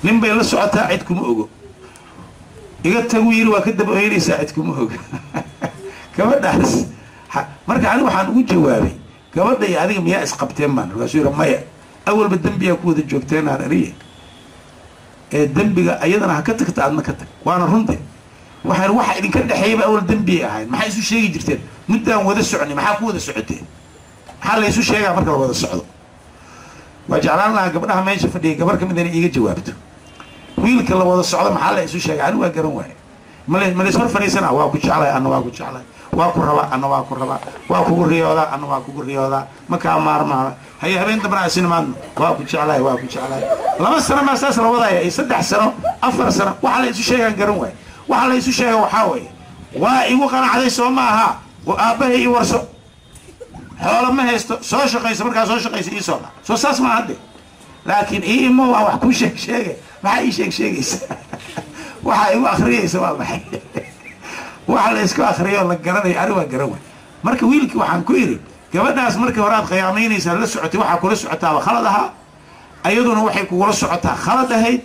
nin bay la socotaa, cid kuma ogo. Iga tagu yiri, waa ka daba oynaysaa, cid kuma ogo gabadhaas. Marka aniga waxaan ugu jawaabay, gabadha iyo adiga miyaa isqabteen baan? Markaasuu yidhi maya. Awalba dembiyaa ku wada joogteen aan ariye ee dembiga ayadana ha ka tagta, adna ka tag. Waana runte, waxaan waxa idinka dhexeeyaba awal dembiyay ahayd. Maxaa isu sheegi jirteen? Muddaan wada soconay, maxaa ku wada socoteen? Maxaa la isu sheegaa marka la wada socdo? Waa jeclaan lahaa gabdhaha meesha fadhiya gabar ka mid inay iiga jawaabto. Wiilka la wada socdo maxaa la isu sheega? Anigu waa garan waaye. Male ma lays hor fadhiisana? Waa ku jeclay, anna waa ku jeclay, waa ku rabaa, anna waa ku rabaa, waa kugu riyoodaa, anna waa kugu riyoodaa, ma kaa maarmaama, haye habeen dambana asinimaadno, waa ku jeclay, waa ku jeclay. 2 sano maa saas la wadaya iyo 3 sano, 4 sano? Waxa la isu sheegaan garan waaye. Waxa la isu sheega waxaa weeye, waa igu qanacday soo ma aha, aabbahay ii warso, xoolo ma haysto, soo shaqayso, markaa soo shaqayso ii soo dha soo saas ma hadde. Laakiin ii imo waa wax kuu sheeg sheege, maxaa ii sheeg sheegaysa? Waxaa igu akriyaysa waa maxay? Waxa la isku akriyo la garanayo ani waa garan waay. Marka wiilkii waxaan ku idhi, gabadhaas markii hore aad khiyaamaynaysaa la socotay, waxaa kula socotaaba khalad ahaa, ayaduna waxay kugula socotaa khalad ahayd.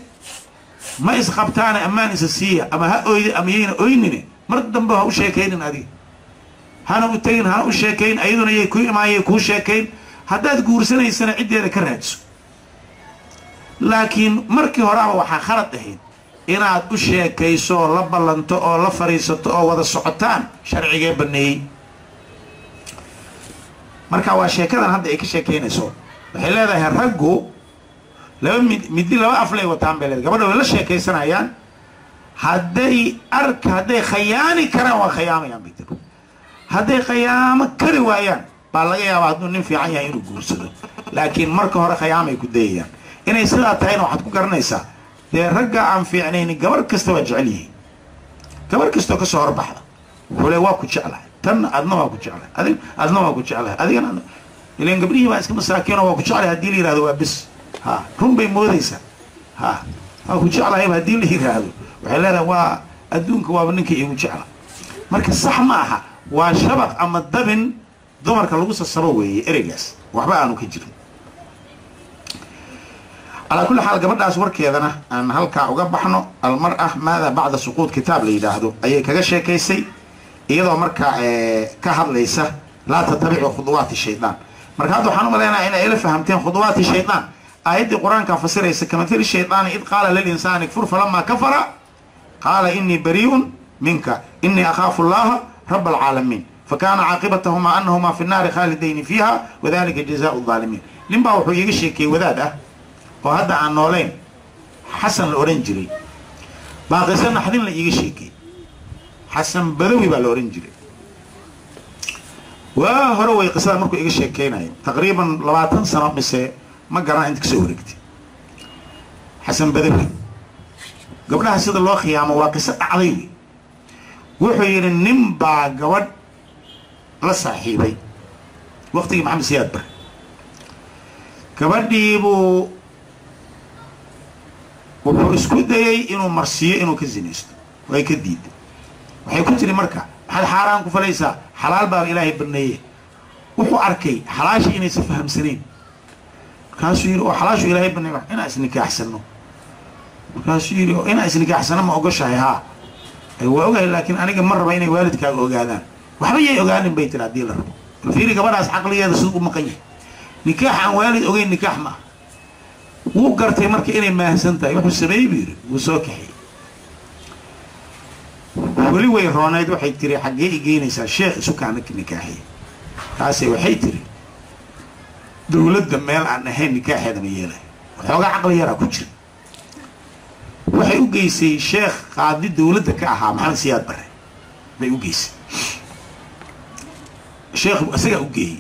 Ma isqabtaana, ammaan isa siiya, ama ha oyda ama yayna oynine, mar dambe ha u sheekaynin adiga, hana u tegin, hana u sheekayn, ayaduna yay ku imaanyay kuu sheekayn. Haddaad guursanaysana ciddeeda ka raadso. Laakiin markii horeaba waxaa khalad ahayd inaad u sheekayso oo la ballanto oo la fadhiisato oo wada socotaan. Sharcigee baneeyey? Marka waa sheekadan hadda ay ka sheekaynayso. Waxay leedahay raggu laba mid midi laba aflay wataan bay leedahay. Gabadha way la sheekaysanayaan, hadday arka hadday khayaani karaan waa khayaamayaan bay tiri. Hadday khayaamo kari waayaan baa laga yaabaa hadduu nin fiican yahay inuu guursado, laakiin marka hore khayaamay ku dayayaan. Inay sidaa tahayna waxaad ku garanaysaa, dee ragga aan fiicnaynin gabar kasta waa jecel yihiin. Gabar kastoo kasoo horbaxda wuxuu le waa ku jeclahay, tanna adna waa ku jeclahay, adig adna waa ku jeclahay, adigana. Ilan gabdhihii baa iska masaakiino, waa ku jeclahay haddii la yihahdo waa bis, ha run bay moodaysaa. Ha waa ku jeclahayba haddii la yidhaahdo waxay leedahay waa adduunka waaba ninka iigu jecla. Marka sax ma aha, waa shabaq ama dabin dumarka lagu sasabo weeye ereygaas, waxba aanu ka jirin. Calaa kulli xaal gabadhaas warkeedana aan halkaa uga baxno. Almar-a maada bacda suquud kitaab la yidhaahdo ayay kaga sheekaysay, iyadoo markaa ka hadlaysa laa tatabicu khuduwaati shaydaan. Marka hadda waxaan u malaynayaa in ay la fahamteen khuduwaati shaydaan. Aayaddii qur-aankaa fasiraysa, kamathali shaydaani id qaala lilinsaani kfur falamaa kafara qaala inii barii'un minka inii akhaafu allaha raba alcaalamiin fakana caaqibatahumaa anahumaa fi nnaari khaalidayni fiiha wadalika jazaau aalimiin. Nin baa wuxuu iiga sheekeeyey wadaad ah oo hadda aan noolayn, Xasan la odhan jiray, baa qiso naxdin la iiga sheekeeyey. Xasan Badawi baa la odhan jiray. Waa hore way qisada markuu iga sheekeynayo, taqriiban 20 sano mise ma garana inta kasoo wareegtay. Xasan Badawi gabdhaha sida loo khiyaamo waa qiso dhacday. Wuxuu yidhi nin baa gabadh la saaxiibay waqtigii Maxamed Siyaad Bare. Gabadhii buu wuxuu isku dayey inuu marsiiyo inuu ka zinaysto, way ka diiday. Waxay ku tiri marka, maxaad xaaraan ku falaysaa? Xalaal baaba ilaahay baneeye. Wuxuu arkay xalaashii inaysan fahamsanayn. Markaasuu yidhi, oo xalaashu ilaahay baneeye inaan isnikaaxsano. Markaasuu yidhi, oo inaan isnikaaxsano ma ogoshahay? Haa waa ogahay, laakiin aniga ma raba inay waalidkaaga ogaadaan. Waxba yay ogaanin bay tiri haddii la rabo. Bal fiiri gabadhaas caqligeeda siduu u maqan yahay. Nikaax aan waalid ogeyn nikaax ma ah. Wuu gartay marka inay maahsan tahay. Wuxuu sameeyey buu yidhi, wuu soo kaxiyey. Weli way roonayd. Waxay tiri, xaggee i geynaysaa sheekh? Isu kaana nikaaxiye. Kaasay waxay tiri dowladda meel aan ahayn nikaaxeeda ma yeelay, waxoogaa caqli yaraa ku jira. Waxay u geysay sheekh qaadi dowladda ka ahaa Maxamed Siyaad Barre bay u geysay. Sheekh isagaa u geeyey,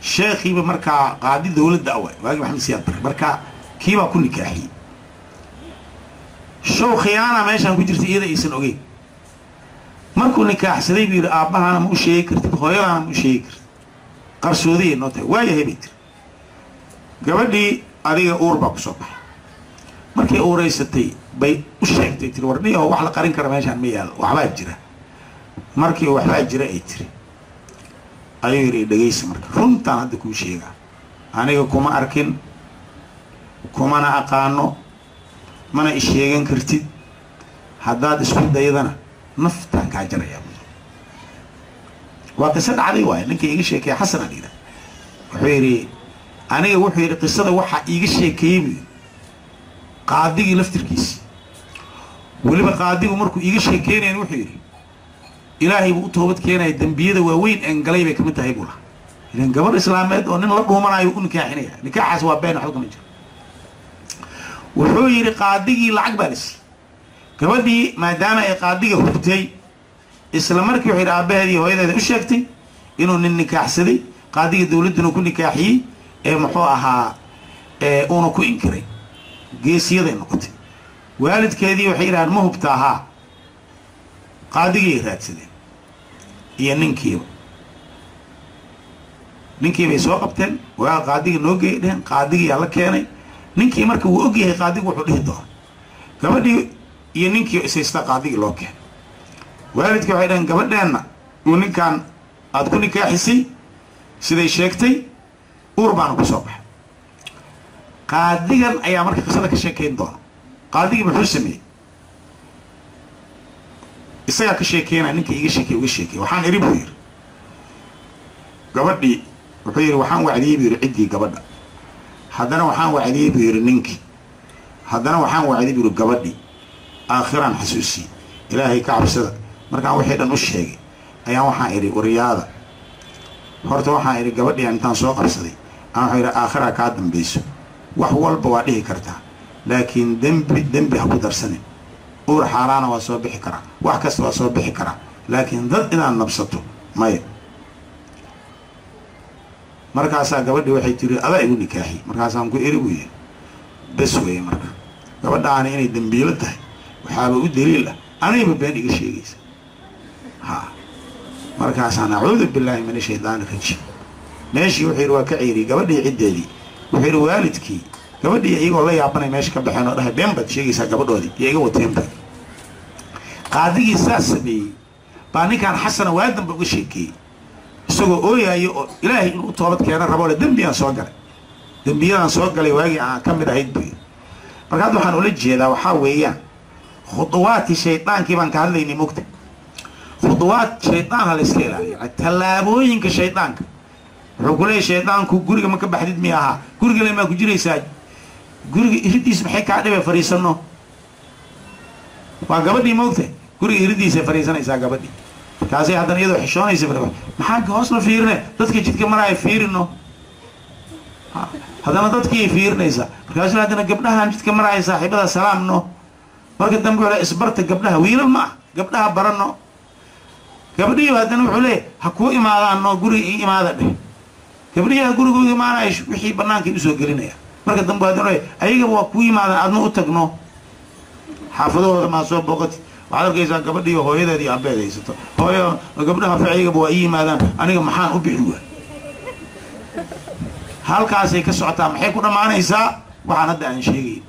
sheekhiiba markaa qaadi dowladda awa waagi Maxamed Siyaad Barre, markaa kiibaa ku nikaaxiyey. Show khiyaana meeshaan ku jirta iyada aysan ogeyn. Markuu nikaaxsaday buu yidhi aabbahaana ma u sheegi kartid, hooyadaana ma u sheegi kartid, qarsoodiyay noo tahay. Waayahay bay tiri. Gabadhii adiga uur baa ku soo baxay. Markay uureysatay bay u sheegtay, tiri warniyaho wax la qarin kara meeshaan ma yaalo, waxbaa jira. Markii waxbaa jira ay tiri ayuu yidhi dhegaysa, marka runtaan hadda kuu sheegaa, aniga kuma arkin, kumana aqaano, mana isheegan kartid, haddaad isku daydana naftaan kaa jarayaa. Waa qiso dhacday waay. Ninka iiga sheekeeya Xasan aan yidhaha wuxuu yidhi aniga, wuxuu yidhi qisada waxaa iiga sheekeeyey buu yidhi qaadigii laftirkiisi. Weliba qaadigu markuu iiga sheekeynayan wuxuu yidhi ilaahay buu u toobad keenaya, dembiyada waaweyn een galay bay kamid tahay buu lahaa. Ilan gabar islaameed oo nin la dhuumanayo u nikaaxinaya, nikaaxaas waa been, waxba kama jiro. Wuxuu yidhi qaadigii lacag baa la siiyey gabadhii, maadaama ay qaadiga hubtay. Isla markii wuxuu yidhi aabbaheedii hooyadeeda u sheegtay inuu nin nikaaxsaday, qaadiga dowladduna ku nikaaxiyey, ee muxuu ahaa uuna ku inkiray. Geesiyaday noqotay. Waalidkeedii waxay yidhahaan ma hubtaa? Haa. Qaadigii raadsadeen iyo ninkiiba, ninkii bay soo qabteen. Waa qaadiga noo geey dheheen, qaadigiyaa la keenay ninkii. Marka wuu og yahay qaadigu wuxuu dhihi doona. Gabadhii iyo ninkii ishaystaa qaadigii loo keenay. Waalidkii waxay dhaheen gabadheenna uu ninkan aada ku nikaaxisay siday sheegtay uur baana ku soo baxay. Qaadigan ayaa marka qisada ka sheekeyn doona. Qaadigii muxuu sameeyey? Isagaa ka sheekeynaya. Ninka iiga sheekey uga sheekey. Waxaan idhi buu yidhi gabadhii, wuxuu yidhi waxaan wacdiyey buu yidhi ciddii gabadha, haddana waxaan wacdiyey buu yidhi ninkii, haddana waxaan wacdiyey buu yidhi gabadhii, aakhiraan xasuusiyey, ilaahay ka cabsada. Markaan wixii dhan u sheegay ayaan waxaan idhi waryaada, horta waxaan idhi gabadhii intaan soo qabsaday aan waxuu yidhi aakhiraa kaa dambayso, wax walba waa dhihi kartaa, laakiin dembi dembi ha ku darsanin. Uur xaaraana waa soo bixi karaa, wax kasta waa soo bixi karaa, laakiin dad inaad nabsato maya. Markaasaa gabadhii waxay tiri adaa igu nikaaxi. Markaasaan ku eri buu yidhi bes weeye. Marka gabadhaani inay dembiilo tahay waxaaba u daliil ah anayba been iga sheegaysa. Ha markaasaan acuudu billaahi min ashaydaani rajiim. Meeshii wuxuu yidhi waa ka ceeriyey gabadhii ciddeedii. Wuxuu yidhi waalidkii gabadhii iyagoo la yaabanay meesha ka baxeen oo dhahay been baad sheegaysaa, gabadhoodii iyo iga wateen bay. Qaadigii saas sameeyey baa ninkaan Xasana waa dambe uga sheekeeyey isagoo ooyaayo oo ilaahay inuu u toobad keena rabo le dembiyaan soo galay, dembiyadaan soo galay waagii aan ka mid ahayd buu yidhi. Marka hadda waxaan ula jeedaa waxaa weeyaan khuduwaadkii shaydaankii baan ka hadlaynay mogta. Khuduwaad shaydaan ha la iska ilaaliyo, tallaabooyinka shaydaanka. Wuxuu ku leeyahy shaydaanku guriga ma ka baxdid miya ahaa, guriga le maa ku jiraysaa, guriga iridiis maxay kaa dhibay, fadhiisano. Waa gabadhii moogta, guriga iridiisay fadhiisanaysaa gabadhii. Markaasay haddana iyadoo xishoonaysa maxaa hoos la fiirine, dadka jidka maraya fiirino. Haddana dadkii fiirinaysaa. Markaasuu haddana gabdhahan jidka maraya saaxiibada salaamno. Marka dambe wuxuu leey isbarta gabdhaha, wiilal ma ah, gabdhaha barano. Gabdhihii haddana wuxuu leeyahy ha kuu imaadaanno, guriga ii imaada dheh. Gabdhihi ha guriga u imaanaya, wixii bannaankay usoo gelinaya. Marka dambe haddana ayagaba waa kuu yimaadaan, aadna u tagno xaafadahooda maa soo booqati. Waxaad arkaysaa gabadhii hooyadeed iyo abeed haysato, hooyo gabdhaha ficigaba waa ii yimaadaan, aniga maxaan u bixi waay. Halkaasay ka socotaa, maxay ku dhammaanaysaa? Waxaan hadda aan sheegayn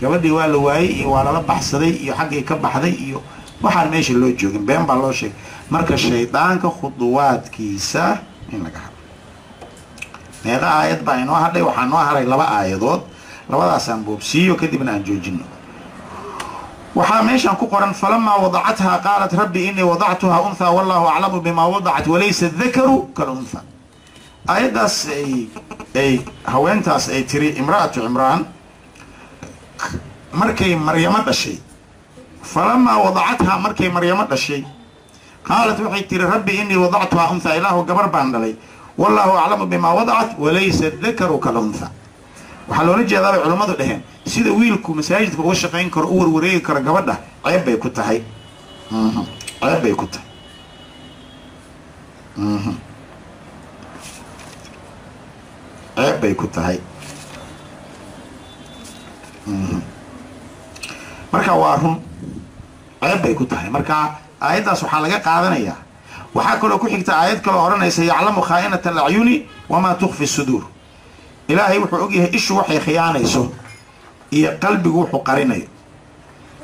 gabadhii waa la waayey iyo waa lala baxsaday iyo xaggay ka baxday iyo waxaan meesha loo joogin, been baa loo sheegay. Marka shaydaanka khuduwaadkiisa in laga hadlo. Meeqa aayad baa inoo hadhay? Waxaa noo haray 2 aayadood, labadaasaan boobsiiyo kadibna aan joojino. Waxaa meeshan ku qoran falamaa wadacathaa qaalat rabbi inii wadactuhaa unthaa wallahu aclamu bimaa wadacat walaysa dakaru kalunthaa. Aayaddaas ay haweentaas ay tiri imra'atu Cimraan markay Maryamo dhashay, falamaa wadacathaa markay Maryamo dhashay, Qaalat waxay tiri rabbi inii wadactuhaa unthaa, ilaahu gabar baan dhalay, wallaahu aclamu bimaa wadacat walaysa dakaru kaluntha. Waxaa loola jeedaa bay culammadu dhaheen sida wiilku masaajidka uga shaqayn karo u warwareegi karo gabadha ceeb bay ku tahay, ceeb bay ku tahay, ceeb bay ku tahay. Marka waa run, ceeb bay ku tahay. Marka aayaddaas waxaa laga qaadanayaa, waxaa kaloo ku xigta aayad kaloo odhanaysa yaclamu khaa'inata alacyuni wamaa tukfi suduur. Ilaahay wuxuu ogyahay ishu waxay khiyaanayso iyo qalbigu wuxuu qarinayo.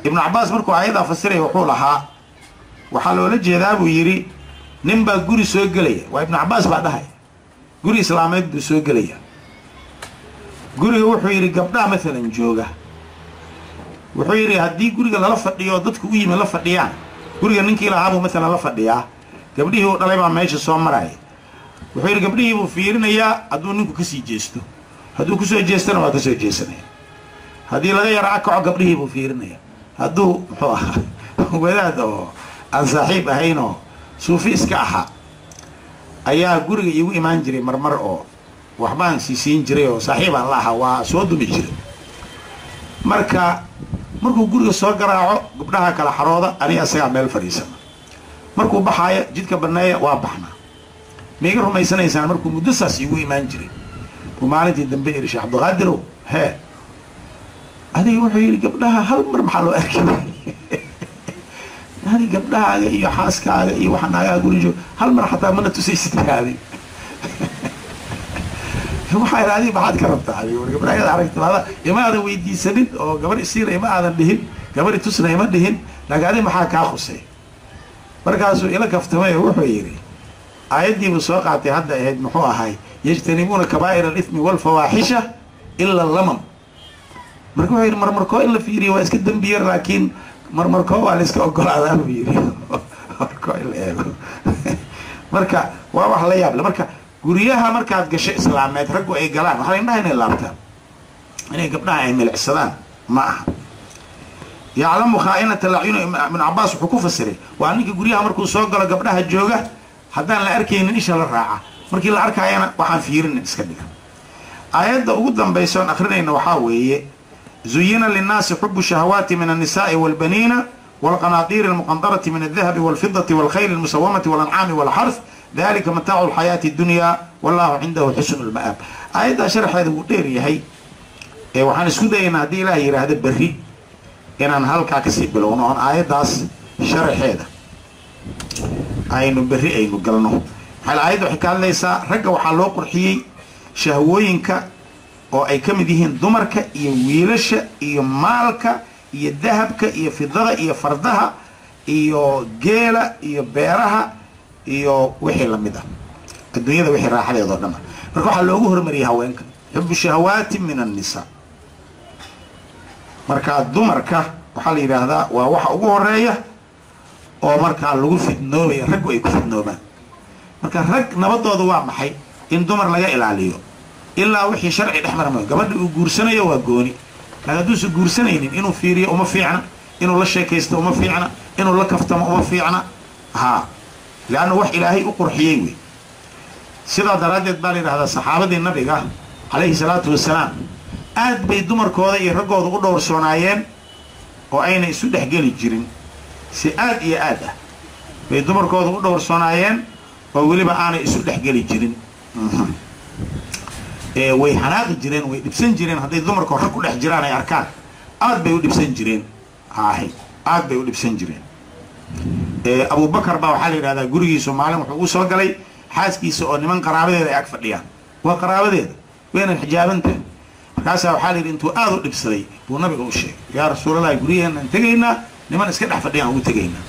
Ibnu Cabbaas markuu aayaddaa fasiraya wuxuu lahaa waxaa loola jeedaa buu yidhi nin baa guri soo gelaya, waa Ibnu Cabbaas baa dhahaya, guri islaameed buu soo gelaya. Guriga wuxuu yidhi gabdhaha maalan jooga, wuxuu yidhi haddii guriga lala fadhiyo dadku u yimi la fadhiyaan, guriga ninkii lahaabuu maalan la fadhiyaa, gabdhihii uu dhalay baa meesha soo maraya. Wuxuu yidhi gabdhihii buu fiirinayaa, hadduu ninku kasii jeesto, hadduu kusoo jeestana waa kasoo jeesanaya, haddii laga yara akaco gabdhihii buu fiirinaya, hadduu muxuu ahaa wadaad oo aan saaxiib ahaynoo suufi iska ahaa ayaa guriga iigu imaan jiray marmar oo waxbaan siisiin jiray oo saaxiibaan la ahaa, waa soo dumi jiray. Marka markuu guriga soo garaaco gabdhaha kala xarooda, aniga isagaa meel fadhiisana, markuu baxaayo jidka banneeya waa baxnaa. Maiga rumaysanaysaan markuu muddo saas iigu imaan jiray buu maalintii dambe iri Sheekh Cabdiqaadirow hee adiga, wuxuu yidhi gabdhaha hal mar maxaa loo arki waayey? Adi gabdhahaaga iyo xaaskaaga iyo waxa naagaha guri joog hal mar xataa mana tusaysid adig. Waxaa idhi adiga maxaad ka rabtaa adiga? War gabdhaha aragti maada ima aadan weydiisanin oo gabar isiina ima aadan dhihin, gabar itusna ima dhihin, laakiin adiga maxaa kaa khusay? Markaasuu ila kaftamay oo wuxuu yidhi aayaddiibuu soo qaatay hadda ahayd muxuu ahay yajtanibuuna kabaa'ir alithmi walfawaaxisha ila lamam. Marka wuxuu yidhi marmarkoo in la fiiriyo waa iska dembi yar, laakiin marmarkoo waa la iska ogolaadaa buu yidhi, markoo in la eego. Marka waa wax la yaab le. Marka guryaha markaad gasho islaameed raggu ay galaan waxaa indhaha inay laabtaan, inay gabdhaha ay milicsadaan ma aha. Yaclamu khaa'inata lacyuni, Ibnu Cabbaas wuxuu ku fasiray waa ninka guryaha markuu soo galo gabdhaha jooga haddaan la arkaynin isha la raaca, markii la arkaayana waxaan fiirinin iska dhiga. Aayadda ugu dambaysa oon akrinayna waxaa weeye zuyina linnaasi xubu shahawaati min annisaai waalbaniina waalqanaatiiri almuqandarati min aldahabi waalfidati waalkhayli almusawamati waalancaami waalxarth dalika mataacu alxayaati addunya wallahu cindahu xusnu lma'aab. Aayaddaa sharaxeeda wuu dheer yahay, ee waxaan isku dayaynaa haddii ilaah yidhaahdo berri inaan halkaa kasii bilowno oon aayaddaas sharaxeeda aynu berri aynu galno. Maxaa aayadda waxay ka hadlaysaa ragga waxaa loo qurxiyey shahwooyinka oo ay ka mid yihiin dumarka iyo wiilasha iyo maalka iyo dahabka iyo fidada iyo fardaha iyo geela iyo beeraha iyo wixii lamid ah adduunyada wixii raaxadeeda oo dhan ah. Marka waxaa loogu hormariyay haweenka xubu shahawaati min annisaa. Marka dumarka waxaa la yidhaahdaa waa waxa ugu horeeya oo markaa lagu fidnoobaya, raggu ay ku fidnoobaan. Marka rag nabadooda waa maxay? In dumar laga ilaaliyo ilaa wixii sharci dhex mara maayo. Gabadha uu guursanayo waa gooni, laakiin hadduusan guursanaynin inuu fiiriyo uma fiicna, inuu la sheekaysto uma fiicna, inuu la kaftamo uma fiicna, haa, leanna wax ilaahay u qurxiyey wey. Sidaa daraaddeed baa la yidhahdaa saxaabadii nabiga calayhi salaatu wasalaam aad bay dumarkooda iyo raggooda u dhowrsoonaayeen oo ayna isu dhexgeli jirin, si aad iyo aad ah bay dumarkooda u dhowrsoonaayeen oo weliba aanay isu dhexgeli jirin. Way xanaaqi jireen, way dhibsan jireen hadday dumarkoo rag ku dhex jiraan ay arkaan, aad bay u dhibsan jireen, haahay aad bay u dhibsan jireen. Abubakar baa waxaa la yidhahdaa gurigiisu maalin wuxuu u soo galay xaaskiisa oo niman qaraabadeeda ay ag fadhiyaan, waa qaraabadeeda waynan xijaabantahay. Markaasaa waxaa la yidhi intuu aad u dhibsaday buu nabiga u sheegay, yaa rasuulallahi guryaheenaan tegaynaa, niman iska dhex fadhiyaan ugu tegaynaa.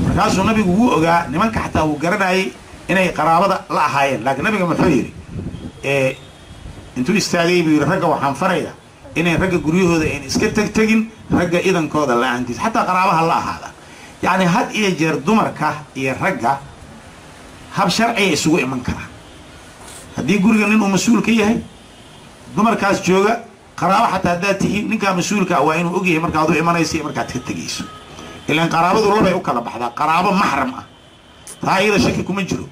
Markaasuu nabigu wuu ogaa nimanka, xataa wuu garanayay inay qaraabada la ahaayeen, laakiin nabiga muxuu yidhi intuu istaagay buu yidhi ragga waxaan farayaa inay ragga guryahooda ayna iska tegtegin ragga idankooda la-aantiis, xataa qaraabaha la ahaada. Yacni had iyo jeer dumarka iyo ragga hab sharciya isugu iman karaa. Haddii guriga nin uu mas-uul ka yahay dumarkaas jooga qaraabo xataa haddaad tihiin, ninkaa mas-uulka ah waa inuu ogyahay markaad u imanayso iyo markaad ka tegayso. Ilaan qaraabadu labay u kala baxdaa, qaraabo maxram ah Taa iyada shaki kuma jiro,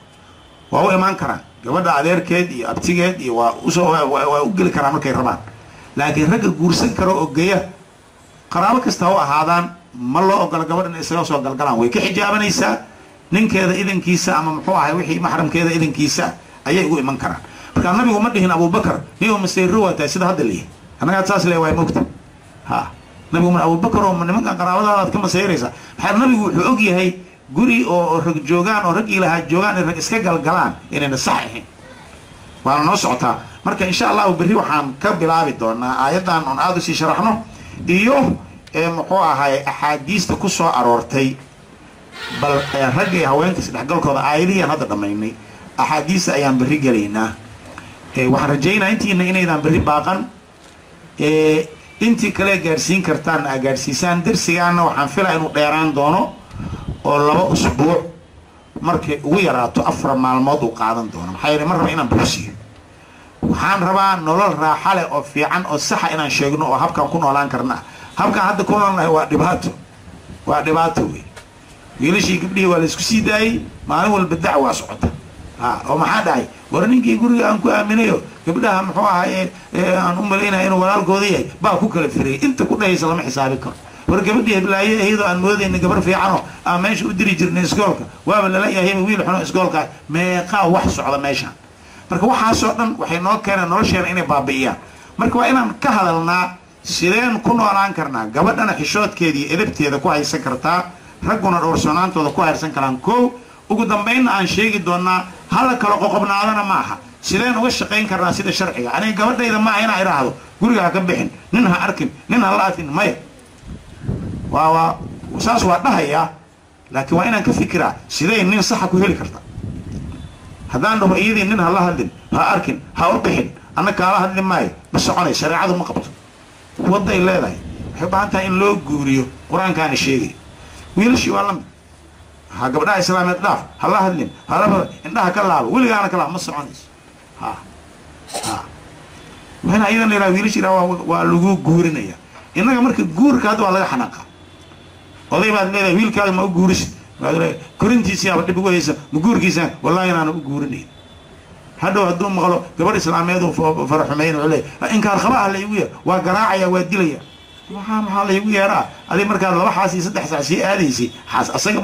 waa u imaan karaan gabadha adeerkeed iyo abtigeed iyo waa usoo waa u geli karaan markay rabaan. Laakiin ragga guursan kara oo geya, qaraabo kasta ha u ahaadaan, ma loo ogola gabadha in isaga soo galgalaan. Way ka xijaabanaysaa, ninkeeda idankiisa ama muxuu ahay wixii maxramkeeda idankiisa ayay ugu iman karaan. Markaa nabigu ma dhihin Abubakar nin masayro waa tahay sida hadda leeyahay, annagaa saas le waay mogta. Ha, nabigu ma Abubakar oo nimankan qaraabadaadaad ka masayraysaa? Maxaa nabigu wuxuu og yahay guri oo rag joogaan oo raggii lahaa joogaan in rag iska galgalaan inayna sax ahayn. Waana noo socotaa. Marka insha allahu berri waxaan ka bilaabi doonaa aayaddan oon aada usii sharaxno iyo muxuu ahay axaadiista ku soo aroortay bal ragga iyo haweenka isdhexgalkooda. Aayadihii aan hadda dhammaynay, axaadiista ayaan berri gelaynaa. Waxaan rajaynaa intiina inaydaan berri baaqan, intii kale gaadhsiin kartaan aa gaadhsiisaan. Darsigaana waxaan filaa inuu dheeraan doono oo 2 usbuuc markay ugu yaraato 4 maalmood uu qaadan doono. Maxaa yeele ma raba inaan buusiyo, waxaan rabaa nolol raaxa leh oo fiican oo saxa inaan sheegno oo habkaan ku noolaan karna. Habkaan hadda ku noolnahay waa dhibaato, waa dhibaato wey. Wiilashii gabdhihii waa la isku sii daayey, maalin walba dacwaa socota. Ha, oo maxaa dhacay? War ninkii guriga aan ku aaminayo gabdhaha muxuu ahay aan u malaynaya inuu walaalkooda yahay baa ku kala firayay, inta ku dhahaysa lama xisaabi karo. War gabadhii heblaaye iyadoo aan moodayna gabar fiicanoo aan meesha u diri jirnay iskoolka waaba lala yahayba wiil xuno iskoolka. Meeqaa wax socda meeshaan? Marka waxaasoo dhan waxay noo keeneen nolosheena inay baabi'iyaan. Marka waa inaan ka hadalnaa sideen ku noolaan karnaa, gabadhana xishoodkeeda iyo edabteeda ku haysan kartaa, ragguna dhowrsoonaantooda ku haysan karaan. Kow ugu dambaynna aan sheegi doonaa hala kala qoqobnaadana maaha, sideen uga shaqayn karnaa sida sharciga. Aniga gabadhayda maaha inaa idhaahdo guriga ha ka bixin, nin ha arkin, nin ha la arkin, maya, waa saas waa dhahayaa, laakiin waa inaan ka fikiraa sidee nin saxa ku heli karta. Haddaan dhaho iyadii nin ha la hadlin, ha arkin, ha u bixin, anna kaala hadli maayo, ma soconay, shareecadu ma qabto. Wadday leedahay, waxay u baahan tahay in loo guuriyo, qur-aankaana sheegay. Wiilashii waa lamid, ha gabdhaha islaameed dhaaf, ha la hadlin, halaba indhaha ka laabo, weligaana ka laabo, ma soconayso. Ha ha, waxayna iyadana yidhaha wiilasha yidhaha waa lagu guurinaya. Innaga marka guurka hadda waa laga xanaaqa. Oday baad leedahay wiilkaaga ma u guurisid, korintiisii aba dhib ugu haysa, ma guurkiisa? Wallahi inaana u guurinayn. Hadhow hadduu maqlo gabadh islaameed uu faraxumeyn, wuxuu leeyahay inkaar qaba ah la igu yeer, waa garaacaya, waa dilaya. Maxaa la igu yeeraa? Adig markaad 2 xaas iyo 3 sac sii aadaysay xaas asaga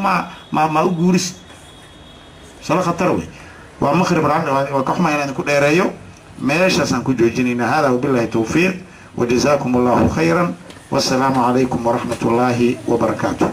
ma u guurisid? Salo khatar wey. Waa maqrib, waa ka xumaa inaan ku dheereeyo, meeshaasaan ku joojinaynaa. Hada wabillahi tawfiiq, wajazaakum allahu khayran, wassalaamu calaykum waraxmat ullaahi wabarakaatuh.